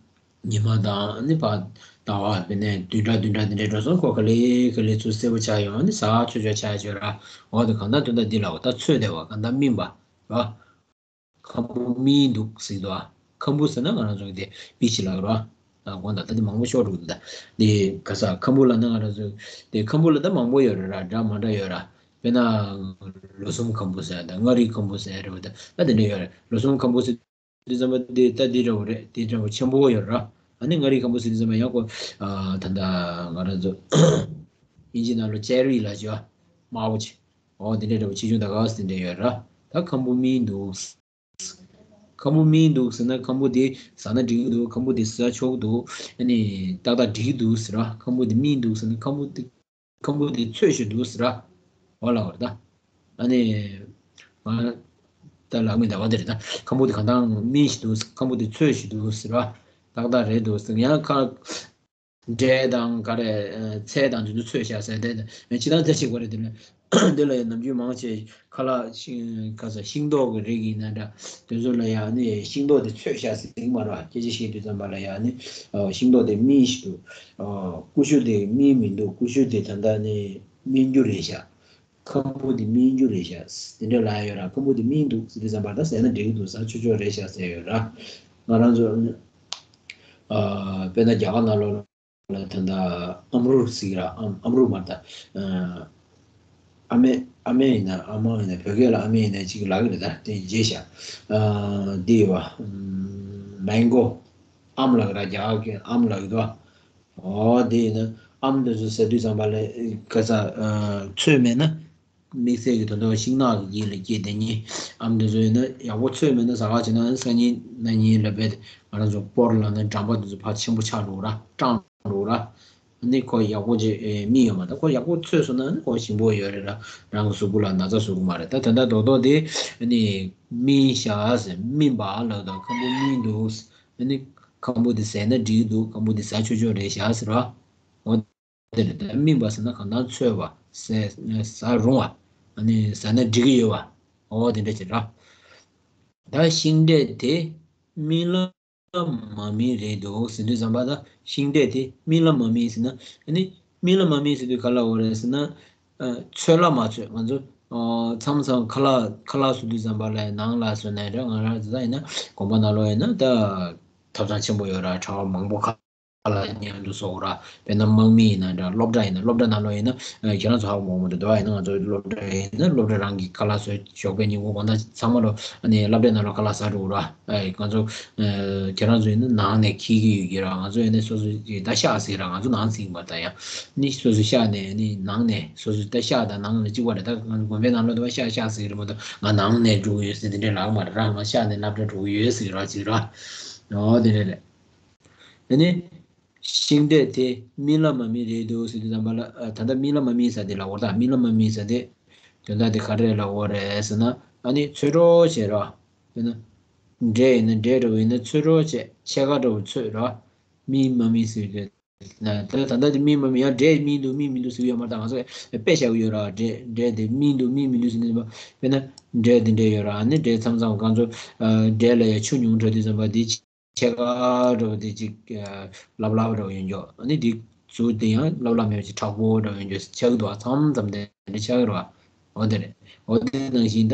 ཉི་མ་དང་ནི་ཕར་ཟླ་བ། དཔེར་ན་བདུན་ཕྲག་བདུན་ཕྲག་དེ་འདྲ་འགྲོ་སོང་། ཁོ་ག་ལེ་ག་ལེ་ཚུར་སེར་པོ་ཆགས་ཡོང་། ཨ་ནི་ཟ་ཆོག་ཆོག་ཆགས་ཆོག་ར། འོ་དེ་གང་ལྟར་དོན་དག་འདི་ལ་འོ་ད་ཚོས་དེ་བ་གང་ལྟར་སྨིན་པ་ར། ཁམ་བུ་སྨིན་འདུག་ཟེར་གྱི་འདུག་ཨ། ཁམ་བུ་ཟེར་ན་ང་རང་ཚོ་གི་དེ་པི་ཆི་ལབ་ཀྱི་རེད་པ། ཨ། དགོངས་དག། ད་དེ་མང་པོ་ཤོར་འདུག་ད། དེ་ག་ས་ཁམ་བུ་ལབ་ན་ང་རང་ཚོ་དེ་ཁམ་བུ་ལ་ད་མང་པོ་ཡོད་རེད་ར། འདྲ་མ་འདྲ་ཡོད་ར། དཔེར་ན་ལོ་གསུམ་ཁམ་བུ་ཟེར་དང་། མངའ་རིས་ཁམ་བུ་ཟེར་རེད་པ། ད་ད་དེ་འདྲ་ཡོད་རེད། ལོ་གསུམ་ཁམ་བུ་ཟེར་དུས་ཙམ་པ་དེ་ད་དེ་འདྲ་བོ་རེད། དེ་འདྲ་བོ་ཆེན་པོ་ཡོད་རེད་ར། ཨ་ནི་མངའ་རིས་ཁམ་བུ་ཟེར་དུས་ཙམ་པ་ཡང་ཁོ། ཨ། ད་ལྟ་ང་རང་ཚོ་ཨིན་ཇི་ནང་ལ་ཅེ་རི་ལབ་ཀྱི་ཡོད། དམར་པོ་ཅིག། འོ་དེ་འདྲ་འདྲ་བོ་ཆེ་ཆུང་ད་ག་ཟེར་འདྲ་ཡོད་ར། ད་ཁམ་བུ་སྨིན་འདུག། ཁམ་བུ་སྨིན་འདུག་ཟེར་ན་ཁམ་བུ་དེ་ཟ་ན་འགྲིག་གི་འདུག། ཁམ་བུ་དེ་ཟ་ཆོག་གི་འདུག། ཨ་ནི་ཏག་ཏག་འགྲིག་གི་འདུག་ཟེར་ར། ཁམ་བུ་དེ་སྨིན་འདུག་ཟེར་ན་ཁམ་བུ་དེ། ཁམ་བུ་དེ་ཚོས་ཤིག་འདུག་ཟེར་ར། འོ་ལབ་པ་རེད་ད། ཨ་ནི་ང་ད་ལབ་མི་འདུག་པ། དེ་རེད་ད། ཁམ་བུ་དེ་གང་ལྟར་སྨིན་ཞིག་འདུག། ཁམ་བུ་དེ་ཚོས་ཤིག་འདུག་ཟེར་ར། ཏག་ཏག་རེད་འདུག་ཟེར། ཡང་ཁ། འབྲས་དང་ག་རེ་ཚལ་དང་དེ་ཚོ་ཚོས་བཞག་ཟེར་དེ་མེད་ཅི་དང་ཚལ་ཞིག་གོ་རེད། དེ་ལ་འདི་ལ་ཡང་ནམ་རྒྱུན་མང་ཆེ་ཁ་ལག་ཤིང་ཁ་ས་ཤིང་ཏོག་གི་རིགས་ཡིན་ན་འདྲ། དེ་ཚོ་ལ་ཡང་ནི་ཤིང་ཏོག་དེ་ཚོས་བཞག་ཟེར་གྱི་མ་རེད་བ། སྐད་ཆ་བཤད་དུས་ཙམ་པ་ལ་ཡང་ནི་ཤིང་ཏོག་དེ་སྨིན་ཞིག་འདུག་ཀུ་ཤུ་དེ་སྨིན་མི་འདུག་ཀུ་ཤུ་དེ་ད་ལྟ་ནི་སྨིན་རྒྱུ་རེད་ཤག་ཁམ་བུ་དེ་སྨིན་རྒྱུ་རེད་ཤག་དེ་འདྲ་ལབ་ཡོད་ར། ཁམ་བུ་དེ་སྨིན་འདུག་ཟེར་དུས་ཙམ་པ་ད་ཟས་ན་འགྲིག་གི་འདུག་ཟ་ཆོག་ཆོག་རེད་ཤག་ཟེར་ཡོད་ར། ང་རང་ཚོ་ཨ་དཔེར་ན་རྒྱ་གར་ནང་ལོགས་ལ་ད་ལྟ་ཨམ་རུ་ཟེར་གྱི་ར། ཨམ་ཨམ་རུ་མ་རེད་ད། ཨ་མེ་ཨ་མེ་ཡིན་ན་ཨ་མ་ཡིན་ན་བོད་སྐད་ལ་ཨ་མེ་ཡིན་ན་ཅིག་ལབ་ཀྱི་རེད། ད་དེ་བརྗེད་ཤག་འདི་ཡོད་བ། མེང་གོ། ཨམ་ལབ་ཀྱི་ར། རྒྱ་གར་སྐད་ཨམ་ལབ་ཀྱི་འདུག་ཨོ་དེ་ཡིན་ན་ཨམ་དེ་ཚོ་ཟ་དུས་ཙམ་པ་ལ་ཁ་ས་ཚོས་མེད་ན། དམིགས་བསལ་གྱི་དོན་དག་ཤིང་ནགས་ཀྱི་ཡིད་ལ་སྐྱེས་དེ་ཉིད་ཨམ་དེ་ཚོ་ཡིན་ན་ཡག་པོ་ཚོས་མེད་ན་ཟ་ག་བྱེད་ན་སང་ཉིན་གནངས་ཉིན་ལ་བས་ང་རང་ཚོ་སྤོར་ལ་ན་འགྲམ་པ་དེ་ཚོ་ཕར་ཆེན་པོ་ཆགས་འགྲོ་ར། སྐྲངས་འགྲོ་ར། ནི་ཁོ་ཡག་པོ་ཅིག་སྨིན་ཡོད་མ་རེད། ཁོ་ཡག་པོ་ཚོས་སོང་ན་ནི་ཁོ་ཞིམ་པོ་ཡོད་རེད་ར། རང་གི་གཟུགས་པོ་ལ་ན་ཚ་བཟོ་གི་མ་རེད། ད་དེ་འདྲ་རྡོག་རྡོག་དེ་ནི་སྨིན་ཤག་ཟེར་སྨིན་པ་ལབ་དང་ཁམ་བུ་སྨིན་འདུག་ནི་ཁམ་བུ་དེ་ཟས་ན་འགྲིག་འདུག་ཁམ་བུ་དེ་ཟ་ཆོག་ཆོག་རེད་ཤག་ཟེར་བ། འོ། དེ་རེད། ད་སྨིན་པ་ཟེར་ན་གང་ལྟར་ཚོས་པ། ཟས་ཟ་རུང་བ། ཨ་ནི་ཟ་ན་འགྲིག་གི་ཡོད་པ། འོ་དེ་འདྲ་ཅིག་ར། ད་ཤིང་འབྲས་དེ་སྨིན་ལ་མ་སྨིན་རེད་འདུག་ཟེར་དུས་ཙམ་པ། ད་ཤིང་འབྲས་དེ་སྨིན་ལ་མ་སྨིན་ཟེར་ན། ཨ་ནི་སྨིན་ལ་མ་སྨིན་ཟེར་དུས་ག་ལ་འོ་རེད་ཟེར་ན། ཚོས་ལ་མ་ཚོས། ང་ཚོ་མཚམས་མཚམས་ཁ་ལག་ཁ་ལག་བཟོ་དུས་ཙམ་པ་ལ་ནང་ལ་བཟོས་ནས་རེད། ང་རང་ཚོ་ད་ཡིན་ན་དགོན་པ་ནང་ལོགས་ཡིན་ན་ད་ཐབ་ཚང་ཆེན་པོ་ཡོད་ར། གྲྭ་བ་མང་པོ་ཁ་ལ་མཉམ་དུ་བཟོ་ར། དཔེར་ན་དམག་མི་ཡིན་ན་འདྲ། སློབ་གྲྭ་ཡིན་ན། སློབ་གྲྭ་ནང་ལོགས་ཡིན་ན་ཁྱེད་རང་ཚོ་ཧ་གོ་མ་འདུག་བ། ཡིན་ན་ང་ཚོ་སློབ་གྲྭ་ཡིན་ན་སློབ་གྲྭ་རང་གི་ཁ་ལག་བཟོས། ཞོགས་པའི་ཉིན་གུང་དགོང་དག་ཚང་མ་ལོ་ཨ་ནི་སློབ་གྲྭའི་ནང་ལོགས་ཁ་ལག་ཟ་འགྲོ་ར། ཨ་ང་ཚོ་ཁྱེད་རང་ཚོ་ཡིན་ན་ནང་ནས་འཁྱེར་གྱི་ཡོད་ཀྱི་ར། ང་ཚོ་ཡིན་ན་སོ་སོ་ད་ཤག་ཟེར་ར། ང་ཚོ་ནང་ཟིན་པ་ད་ཡང་ནི་སོ་སོ་ཤག་ནས་ནི་ནང་ནས་སོ་སོ་ད་ཤག་དང་ནང་ནས་གཅིག་པ་རེད། ད་ང་ཚོ་དགོན་པའི་ནང་ལོགས་ད་ཤག་ཤག་ཟེར་གྱི་རེད་མ་གཏོགས་ང་ནང་ནས་འགྲོ་གི་ཡོད་ཟེར་དེ་འདྲའི་ལབ་མ་རེད་ར། ང་ཤག་ནས་སློབ་གྲྭ་འགྲོ་གི་ཡོད་ཟེར་གྱི་ར། ཅིག་ར། ཨོ་དེ་འདྲ་རེད། དེ་ནས་ཤིང་འབྲས་དེ་སྨིན་ལ་མ་སྨིན་རེད་འདུག་ཟེར་དུས་ཙམ་པ་ལ། ཨ་ད་ལྟ་སྨིན་ལ་མ་སྨིན་ཟེར་དེ་ལབ་པ་རེད། ད་སྨིན་ལ་མ་སྨིན་ཟེར་དེ་དོན་དག་དེ་ག་རེ་ལབ་པ་རེད་ཟེར་ན། ཨ་ནི་ཚོས་གྲོགས་བྱེད་ར། དཔེར་ན་འབྲས་ཡིན་ན་འབྲས་འདྲ་བོ་ཡིན་ན་ཚོས་གྲོགས་བྱེད། ཕྱེད་ཀ་འདྲ་བོ་ཚོས་ར། སྨིན་མ་སྨིན་ཟེར་དེ། ད་ད་ལྟ་དེ་སྨིན་མ་སྨིན། ཡང་འབྲས་སྨིན་འདུག་སྨིན་མི་འདུག་ཟེར་གྱི་ཡོད་མ་རེད། ད་ང་ཚོ་དཔེ་བཞག་གི་ཡོད་ར། འབྲས་འབྲས་དེ་སྨིན་འདུག་སྨིན་མི་འདུག་ཟེར་ནས། དཔེར་ན་འབྲས་དེ་འདྲས་ཡོད་ར། ཨ་ནི་འབྲས་མཚམས་མཚམས་ང་ཚོ་འབྲས་ལ་ཡང་ཆུ་ཉུང་དྲགས་དུས་ཙམ་པ་དེ་ཕྱེད་ཀ་འདྲ་བོ་དེ་ཅིག་ལབ་ལབ་འདྲ་བོ་ཡོད་འགྱོ། ཨ་ནི་དེ་གཟུགས་དེ་ཡང་ལབ་ལབ་མེད་པ་ཅིག་མཁྲེགས་པོ་འདྲ་བོ་ཡོད་འགྱོ། ཆགས་ཀྱི་འདུག་བ། མཚམས་མཚམས་དེ་འདྲ་ཆགས་ཀྱི་རེད་བ། འོ་དེ་རེད། འོ་དེ་ནང་བཞིན་ད་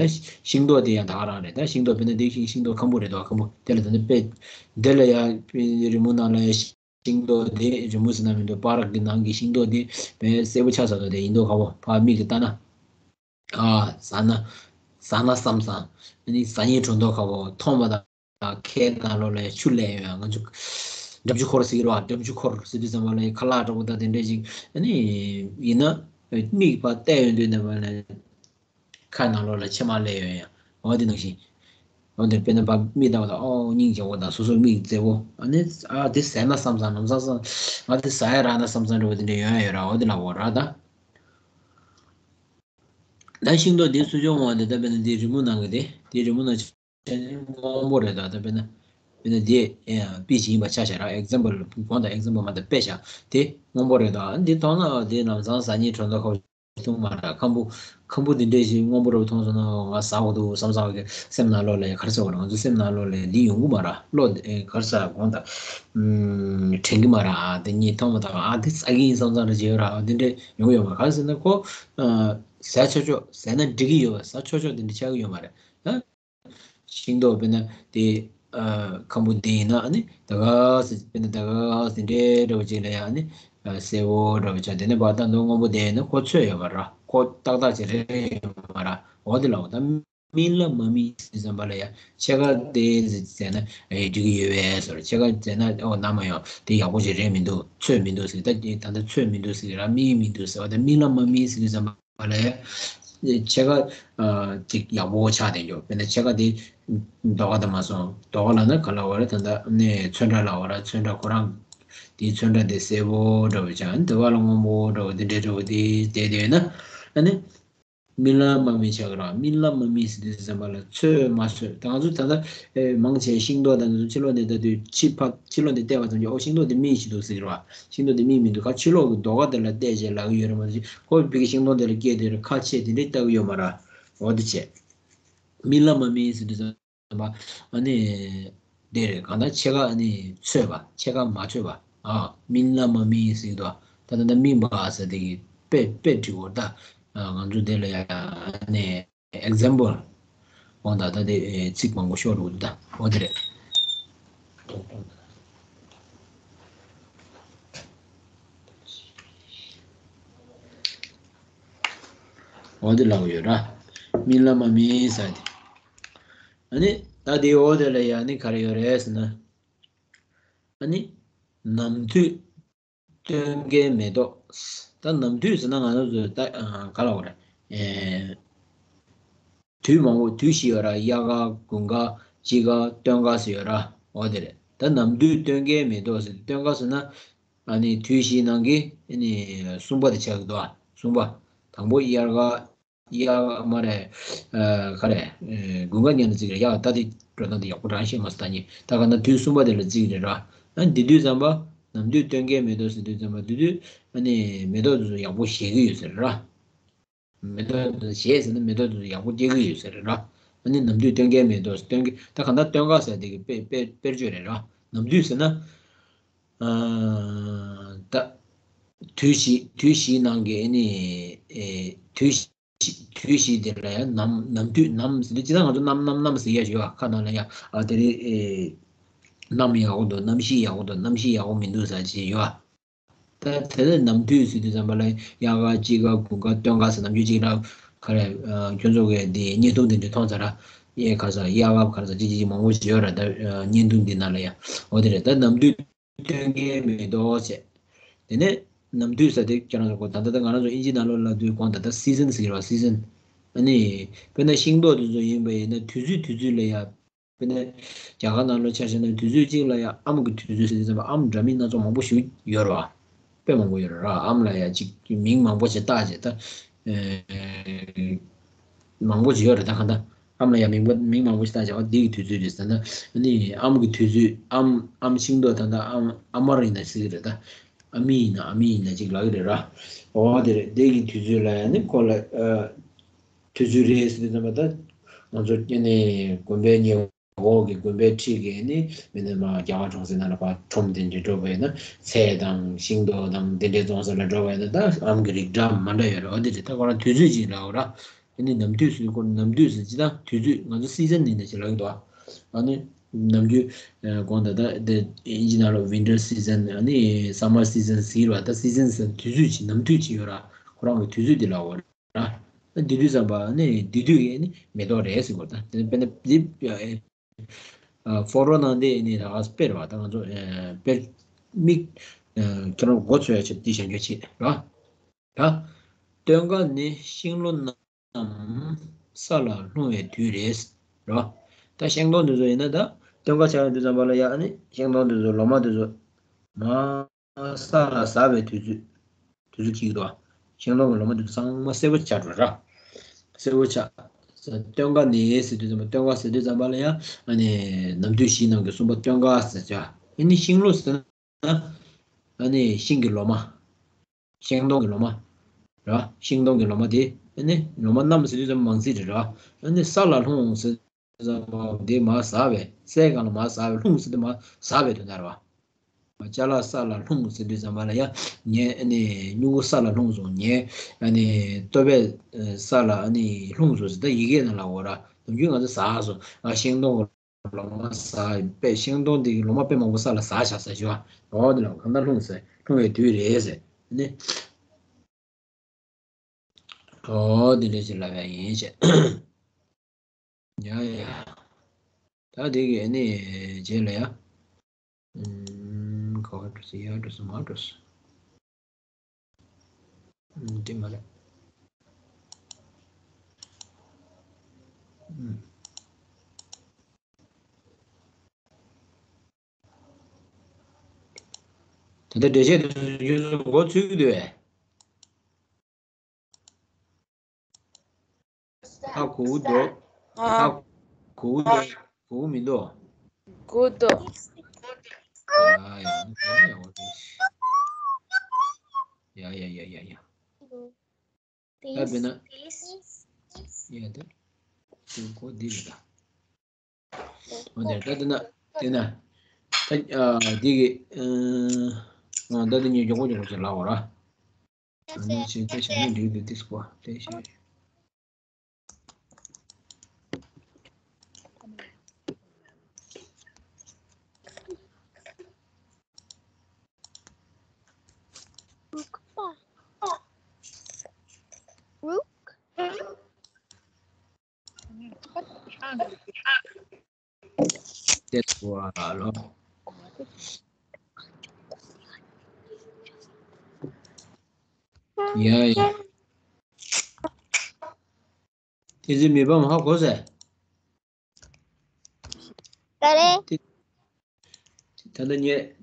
ཤིང་ཏོག་དེ་ཡང་ད་ག་རང་རེད། ད་ཤིང་ཏོག་དཔེར་ན་དེ་ཤིང་ཤིང་ཏོག་ཁམ་བུ་རེད་དོ། ཁམ་བུ་དེ་ལ་ད་ནི་དཔེ་དེ་ལ་ཡང་རི་མོ་ནང་ལ་ཡང་ཤིང་ཏོག་དེ་རི་མོ་ཟེར་ན་མི་འདུག་པར་གྱི་ནང་གི་ཤིང་ཏོག་དེ་དཔེ་སེར་པོ་ཆགས་ཚར་དོ། དེ་ཡིན་མདོག་ཁ་པོ་ཕར་མིག་གིས་ལྟ་ན། ཨ་ཟ་ན་ཟ་ན་བསམ་བསམ། ཨ་ནི་ཟ་སྙིང་བྲོ་མདོག་ཁ་པོ། མཐོང་མ་ཐག་ཁའི་ནང་ལོགས་ལ་ཆུ་སླེབས་ཡོང་། ང་ཚོ་འགྲམ་ཆུ་འཁོར་ཟེར་གྱི་རེད་བ། འགྲམ་ཆུ་འཁོར་ཟེར་དུས་ཙམ་པ་ལ་ཁ་ལག་འདྲ་པོ་དང་དེ་འདྲས་ཅིག་ཨ་ནི་ཡིན་ན་མིག་ཕར་བལྟས་ཡོང་དུས་ནས་པ་ལ་ཁ་ནང་ལོགས་ལ་མཆི་མ་སླེབས་ཡོང་ཡ། འོ་དེ་ནང་བཞིན། འོ་དེ་དཔེར་ན་ཕར་མིག་ལྟ་བ་དང་། ཨོ་སྙིང་རྗེ་པོ་དང་། སོ་སོའི་མིག་མཛེས་པོ། ཨ་ནི་ཨ་དེ་ཟས་ན་བསམ་བསམ། ལམ་སང་བསམ། ང་དེ་ཟ་ཡ་རག་ན་བསམ་བསམ་འདྲ་པོ་དེ་འདྲས་ཡོང་ཡ་ཡོད་ར། འོ་དེ་ལབ་པ་ར། ད་ད་ཤིང་ཏོག་དེ་སུ་ཅོག་འོང་བ་དེ། ད་དཔེར་ན་དེ་རི་མོ་ནང་གི་དེ་དེ་རི་མོ་ནང་སྔོན་པོ་རེད་དོ། ད་དཔེར་ན་དཔེར་ན་དེ་ཨེ་པི་ཅིག་ཡིན་པ་ཆ་བཞག་ར། ཨེག་ཛམ་པལ་དགོངས་དག་ཨེག་ཛམ་པལ་མ་གཏོགས་དཔེ་བཞག་དེ་སྔོན་པོ་རེད་དོ། ཨ་འདི་མཐོང་ན་དེ་ལམ་སང་ཟ་སྙིང་བྲོ་མདོག་ཁ་པོ་ཐུང་མ་ར། ཁམ་བུ་ཁམ་བུ་འདི་འདྲས་ཞིག་སྔོན་པོ་རེད་མཐོང་སོང་ན་ང་ཟ་དགོས་འདུག་བསམ་བསམ་གི་སེམས་ནང་ལོགས་ལ་ག་རེ་ཟེར་བ་རེད། ང་ཚོ་སེམས་ནང་ལོགས་ལ་འདི་ཡོང་གི་མ་ར། བློ་དེ་ག་རེ་ཟེར་དགོངས་དག་དྲན་གི་མ་ར། ཨ་དེ་གཉིས་མཐོང་མ་ཐག་ཨ་དེ་ཟ་གི་ཡིན་བསམ་བསམ་རེ་བྱེད་ཡོད་ར། འདི་འདྲས་ཡོང་གི་ཡོད་མ་རེད། ག་རེ་ཟེར་ན་ཁོ་ཟ་ཆོག་ཆོག་ཟས་ན་འགྲིག་གི་ཡོད་པ། ཟ་ཆོག་ཆོག་དེ་འདྲ་ཆགས་ཀྱི་ཡོད་མ་རེད། ཨ། ཤིང་ཏོག་དཔེར་ན་དེ་ཨ་ཁམ་བུ་དེ་ཡིན་ན་ཨ་ནི་ད་ག་སེ་དཔེར་ན་ད་ག་སེ་འདྲའི་འདྲ་བོ་ཅིག་ལ་ཡང་ཨ་ནི་ཨ་སེར་པོ་འདྲ་བོ་ཆགས། དེ་ནས་བར་ད་མདོ་སྔོན་པོ་དེ་ཡིན་ན་ཁོ་ཚོས་ཡོད་མ་རེད། ཁོ་ཏག་ཏག་ཅིག་རེད་ཡོད་མ་རེད། འོ་དེ་ལ་འོ་ད་སྨིན་ལ་མ་སྨིན་ཟེར་བསམ་པ་ལ་ཡང་ཕྱེད་ཀ་དེ་ཟེར་ན་ཨེ་འགྲིག་གི་ཡོད་པས་ཟེར། ཕྱེད་ཀ་ཟེར་ན་ཨོ་ན་མ་ཡོང་དེ་ཡག་པོ་ཞིག་རེད་མི་འདུག་ཚོས་མི་འདུག་ཟེར། ད་ད་ལྟ་ཚོས་མི་འདུག་ཟེར་ར། སྨིན་མི་འདུག་ཟེར་བ་དང་སྨིན་ལ་མ་སྨིན་ཟེར་དུས་ཙམ་པ་ལ་ཕྱེད་ཀ་ཨ་ཅིག་ཡག་པོ་ཆགས་བསྡད་འགྱོ། དཔེར་ན་ཕྱེད་ཀ་དེ་རྡོག་ཁ་དང་མ་སོང་། རྡོག་ཁ་ལབ་ན་ག་ལབ་པ་རེད། ད་ལྟ་ནས་ཚོན་ཁྲ་ལབ་པ་རེད། ཚོན་ཁྲ་ཁོ་རང་དེའི་ཚོན་ཁྲ་དེ་སེར་པོ་འདྲ་བོ་ཆགས། འདི་བ་ལ་སྔོན་པོ་འདྲ་བོ་དེ་འདྲའི་འདྲ་བོ་དེ་བསྡད་བསྡད་ན་ཨ་ནི། རྨི་ལམ་མ་རྨིས་ཆགས་ར། རྨི་ལམ་མ་རྨིས་ཟེར་དུས་ཙམ་པ་ལ་ཚོད་མ་ཚོད། ད་ང་ཚོ་ད་ལྟ་ཨེ་མང་ཆེ་ཤིང་ཏོག་དང་དེ་ཚོ་ཕྱི་ལོགས་ནས་ལྟ་དུས་ཕྱི་ཕ་ཕྱི་ལོགས་ནས་བལྟས་པ་ཙམ་གྱིས་ཨོ་ཤིང་ཏོག་དེ་རྨིས་ཤིག་འདུག་ཟེར་གི་རེད་བ། ཤིང་ཏོག་དེ་རྨིས་མི་འདུག་ཁ་ཕྱི་ལོགས་ཀྱི་རྡོ་ཁ་དེ་ལ་བལྟས་བྱས་ལབ་ཀྱི་ཡོད་རེད་མ་གཏོགས་ཁོ་བོད་ཀྱི་ཤིང་ཏོག་དེ་ལ་སྐྱེས་དེ་རེད་ཁ་ཕྱེ་དེ་འདྲས་ལྟ་གི་ཡོད་མ་རེད། འོ་དེ་བྱས། རྨི་ལམ་མ་རྨིས་ཟེར་དུས་ཙམ་པ་ཨ་ནི་དེ་རེད། གང་ལྟར་ཕྱེད་ཀ་ཨ་ནི་ཚོད་པ་ཕྱེད་ཀ་མ་ཚོད་པ། ཨ་རྨི་ལམ་མ་རྨིས་ཟེར་དུས་ད་ད་ད་རྨིས་པ་ཟེར་དེ་གི་དཔེ་དཔེ་བྲིས་འོ་ད། ང་ཚོ་དེ་ལ་ཡ་ཨ་ནི། example། འོ་ད་ད་དེ་ཚིག་མང་པོ་ཤོར་འདུག་ད། འོ་དེ་རེད། འོ་དེ་ལབ་ཡོད་ར། རྨི་ལམ་མ་རྨིས་ཟེར་དེ། ཨ་ནི་ད་དེ་འོ་དེ་ལ་ཡ་ནི་ག་རེ་ཡོད་རེད་ཟེར་ན། ཨ་ནི་ནམ་དུས་སྟོན་ཀའི་མེ་ཏོག་ད་ནམ་དུས་ཟེར་ན་ང་ཚོ་ཚོས་ད་ག་ལ་འོ་རེད། ཨེ། དུས་མང་པོ་དུས་བཞི་ཡོད་ར། དབྱར་ཁ་དགུན་ཁ་དཔྱིད་ཁ་སྟོན་ཁ་ཟེར་ཡོད་ར། འོ་དེ་རེད། ད་ནམ་དུས་སྟོན་ཀའི་མེ་ཏོག་ཟེར་སྟོན་ཁ་ཟེར་ན་ཨ་ནི་དུས་བཞིའི་ནང་གི་ཨ་ནི་གསུམ་པ་དེ་ཆགས་ཀྱི་འདུག་ཨ། གསུམ་པ། དང་པོ་དབྱར་ཁ། དབྱར་ཁ་མ་རེད། ཨ་ག་རེད། ཨེ་དགུན་ཁ་ཉིན་ལ་བརྩི་གི་རེད། ཡ་ད་དེ་འགྲོ་སྟངས་དེ་ཡག་པོ་རང་ཤེས་མ་སོང་ད་ནི། ད་ག་ན་དུས་གསུམ་པ་དེ་ལ་བརྩི་གི་རེད་ར། ཨ་འདི་དུས་ཙམ་པ་ནམ་དུས་སྟོན་ཀའི་མེ་ཏོག་ཟེར་དུས་ཙམ་པ་དེ་དུས་ཨ་ནི་མེ་ཏོག་དེ་ཚོ་ཡག་པོ་བཞད་ཀྱི་ཡོད་ཟེར་ར། མེ་ཏོག་དེ་ཚོ་བཞད་ཟེར་ན་མེ་ཏོག་དེ་ཚོ་ཡག་པོ་སྐྱེ་གི་ཡོད་ཟེར་ར། ཨ་ནི་ནམ་དུས་སྟོན་ཀའི་མེ་ཏོག་སྟོན་ཀའི་ད་ག་ད་སྟོན་ཁ་ཟེར་དེ་གི་དཔེ་དཔེ་དཔེར་བརྗོད་རེད་ར། ནམ་དུས་ཟེར་ན། ཨ་ད་དུས་བཞི་དུས་བཞིའི་ནང་གི་ཨ་ནི་ཨེ་དུས་བཞི་དུས་བཞི་དེ་ལ་ཡང་ནམ་ནམ་དུས་ནམ་ཟེར་དུས་ཅི་ད་ང་ཚོ་གནམ་གནམ་གནམ་ཟེར་ཡ་ཞིག་ཡོད་ཨ། ཁ་ནང་ལ་ཡ་ཨ་དེ་རིང་ཨེ་གནམ་ཡག་པོ་འདུག་གནམ་གཤིས་ཡག་པོ་འདུག་གནམ་གཤིས་ཡག་པོ་མི་འདུག་ཟེར་ཅིག་ཡོད་ཨ། ད་དེ་ནས་ནམ་དུས་ཟེར་དུས་ཙམ་པ་ལ་དབྱར་ཁ་དཔྱིད་ཁ་དགུན་ཁ་སྟོན་ཁ་ཟེར་ནམ་རྒྱུན་གཅིག་ལ་ག་རེ་ཁྱོད་ཚོ་གི་འདི་བརྙན་ཐུང་འདི་འདྲ་མཐོང་ཚར་ར། ཡེ་ག་ས་དབྱར་ཁ་ག་རེ་ས་ཅིག་ཅིག་ཅིག་མང་པོ་ཞིག་ཡོད་ར། ད་བརྙན་ཐུང་འདི་ནང་ལ་ཡ་འོ་དེ་རེད། ད་ནམ་དུས་སྟོན་ཀའི་མེ་ཏོག་བྱས། དེ་ནས་ནམ་དུས་ས་དེ་ཁྱེད་རང་ཚོ་གོ་ད་ལྟ་ད་ང་རང་ཚོ་ཨིན་ཇི་ནང་ལོགས་ལ་དུས་གོང་ད་ལྟ་སི་ཛན་ཟེར་གི་རེད་བ། སི་ཛན། ཨ་ནི་དཔེར་ན་ཤིང་ཏོག་དེ་ཚོ་ཡིན་པ་ཡིན་ན་དུས་ཚོད་དུས་ཚོད་ལ་ཡ། དཔེར་ན་རྒྱ་གར་ནང་ལོགས་ཆ་བཞག་ན་དུས་ཚོད་གཅིག་ལ་ཡ་ཨམ་གྱི་དུས་ཚོད་ཟེར་དུས་ཙམ་པ་ཨམ་འདྲ་མིན་སྣ་ཚོགས་མང་པོ་ཞིག་ཡོད་རེད་བ། དཔེ་མང་པོ་ཡོད་རེད་ར། ཨམ་ལ་ཡ་གཅིག་མིང་མང་པོ་ཞིག་བཏགས་བྱས་ད། ཨེ། མང་པོ་ཞིག་ཡོད་རེད་ད་ག་ད། ཨམ་ལ་ཡ་མིང་པོ་མིང་མང་པོ་ཞིག་བཏགས་བྱས་འོ་འདི་གི་དུས་ཚོད་རེད་ཟེར་ན། ཨ་ནི་ཨམ་གྱི་དུས་ཚོད་ཨམ་ཨམ་ཤིང་ཏོག་ད་ད་ཨམ་ཨ་མར་ཡིན་ན་ཟེར་གི་རེད་ད། ཨ་མི་ཡིན་ན་ཨ་མི་ཡིན་ན་ཅིག་ལབ་གི་རེད་ར། འོ་དེ་རེད། དེ་གི་དུས་ཚོད་ལ་ཡ་ནི་ཁོ་ལ་ཨ། དུས་ཚོད་རེད་ཟེར་དུས་ཙམ་པ་ད་ང་ཚོ་ཨ་ནི་དགོན་པའི་ཉེ་འོག་གི་དགོན་པའི་འཁྲིས་ཀྱི་ནི་མི་ནི་མ་རྒྱ་གར་གྲོང་གསེབ་ནང་ལ་ཕར་ཁྲོམ་དེ་འདྲ་འགྲོ་བས་ན་ཚལ་དང་ཤིང་ཏོག་དང་དེ་འདྲའི་བཙོང་ས་ལ་འགྲོ་བས་ན་ད་ཨམ་གྱི་རིགས་འདྲ་མ་འདྲ་ཡོད་རེད། འོ་དེ་རེད། ད་ཁོ་རང་དུས་ཚོད་ཅིག་ལ་འོ་ར། ཨ་ནི་ནམ་དུས་སུ་ཁོ་ནམ་དུས་སུ་ཅི་ད་དུས་ཚོད་ང་ཚོ་སི་ཛན་ནི་འདྲ་ཅིག་ལ་ཡོད་དོ། ཨ་ནི་ནམ་རྒྱུན་གོང་ད་ད་དེ་ཨིན་ཇི་ནང་ལ་ཝིན་ཊར་སི་ཛན་ཨ་ནི་སམ་མར་སི་ཛན་ཟེར་བ་ད་སི་ཛན་ཟེར་དུས་ཚོད་ཅིག་ནམ་དུས་ཅིག་ཡོད་ར། ཁོ་རང་གི་དུས་ཚོད་དེ་ལ་འོ་ར། ད་དེ་དུས་ཙམ་པ་ནི་དེ་དུས་ཀྱི་ནི་མེ་ཏོག་རེད་ཟེར་དགོས། ད་དེ་དཔེར་ན་འདི་ཨ་ཕོ་ཊོ་ནང་དེ་ནི་ད་ག་དཔེ་རེད་བ། ད་ང་ཚོ་ཨ་དཔེ་མིག་ཨ་ཁྱེད་རང་མགོ་ཚོས་ཡ་ཆེད་འདི་བཞག་རྒྱུ་བྱེད་རེད་བ། ད་སྟོན་ཁ་ནི་ཤིང་ལོ་རྣམས་ས་ལ་ལྷུང་བའི་དུས་རེད་རེད་བ། ད་ཤིང་སྡོང་འདི་ཚོ་ཡིན་ན་ད་སྟོན་ཁ་ཆགས་ཡོང་དུས་ཙམ་པ་ལ་ཡ་ཨ་ནི་ཤིང་སྡོང་འདི་ཚོ་ལོ་མ་འདི་ཚོ་མ། ས་ལ་ཟགས་པའི་དུས་ཚོད། དུས་ཚོད་ཅིག་འདུག་ཤིང་སྡོང་གི་ལོ་མ་དེ་ཚོ་ཚང་མ་སེར་པོ་ཆགས་འགྲོ་ར། སེར་པོ་ཆགས། སྟོན་ཁ་ནི་ཟེར་དུས་ཙམ་པ་སྟོན་ཁ་ཟེར་དུས་ཙམ་པ་ལ་ཡང་ཨ་ནི་ནམ་དུས་བཞི་ནང་གི་གསུམ་པ་སྟོན་ཁ་ཟེར་བྱ། ཨ་ནི་ཤིང་ལོ་ཟེར་ན་ཨ་ནི་ཤིང་གི་ལོ་མ། ཤིང་སྡོང་གི་ལོ་མ། ར། ཤིང་སྡོང་གི་ལོ་མ་དེ་ཨ་ནི་ལོ་མ་རྣམས་ཟེར་དུས་ཙམ་པ་མང་ཚིག་རེད་ར། ཨ་ནི་ས་ལ་ལྷུང་ཟེར་དུས་ཙམ་པ་དེ་མར་ཟགས་པས་སའི་སྒང་ལ་མར་ཟགས་པས་ལྷུང་ཟེར་དུས་མར་ཟགས་པའི་དོན་དག་རེད་བ། ཅ་ལག་ས་ལ་ལྷུང་ཟེར་དུས་ཙམ་པ་ལ་ཡ། ངའི་ཨ་ནི་སྨྱུ་གུ་ས་ལ་ལྷུང་སོང་། ངའི་ཨ་ནི་ལྟོ་ཕད་ས་ལ་ཨ་ནི་ལྷུང་སོང་ཟེར། ད་ཡི་གེ་ནང་ལ་འོ་ར། ནམ་རྒྱུན་ང་ཚོ་ཟགས་སོང་། ང་ཤིང་སྡོང་གི་ལོ་མ་ཟགས་པས། ཤིང་སྡོང་འདི་གི་ལོ་མ་དཔེ་མང་པོ་ས་ལ་ཟགས་བཞག་ཟེར་ཞུ་བ། འོ་དེ་ལ་གང་ལྟར་ལྷུང་ཟེར། ལྷུང་བའི་དུས་རེད་ཟེར། ཨ་ནི། འོ་དེ་འདྲ་ཞིག་ལབ་ཡ་ཡིན་བྱས། ཡ་ཡ། ད་དེ་གི་ཨ་ནི་རྗེས་ལ་ཡ། ཨུམ། ག་བ་འགྲོ་སོང་། ཡར་འགྲོ་སོང་། མར་འགྲོ་སོང་། ཨུམ། དེ་མ་རེད། ཨུམ། ད་ལྟ་འགྲེལ་བཤད་དེ་ཚོ་ཡོད་ཚོ་མགོ་ཚོས་ཀྱི་འདུག་བས། གོ་གི་འདུག་ཧ་གོ་གི་འདུག་གོ་གི་མི་འདུག་གོ་གི་འདུག་ཡ་ཡ་ནི་གོ་ཡ་འོ་དེ། ཡ་ཡ་ཡ་ཡ་ཡ། ད་དཔེར་ན། ཡ་ད། དེ་གོ་འདི་རེད་ད། འོ་དེ་ད་དེ་ན། དེ་ན། ད་ཨ་འདི་གི་ཨ་ད་དེ་ཉིད་མགྱོགས་པོ་མགྱོགས་པོ་ཅིག་ལབ་འོ་ར། ཨ་ནི་ཅིག་དེ་བྱས་ན་འགྲིག་འདུག་དེ་སྐོར་དེ་བྱས། Rook. That's what I love. Yeah, yeah. དེ་ཚོའི་མི་ཕམ་ཧ་གོ་ཟེར། ག་རེ། ད་ལྟ་ངས།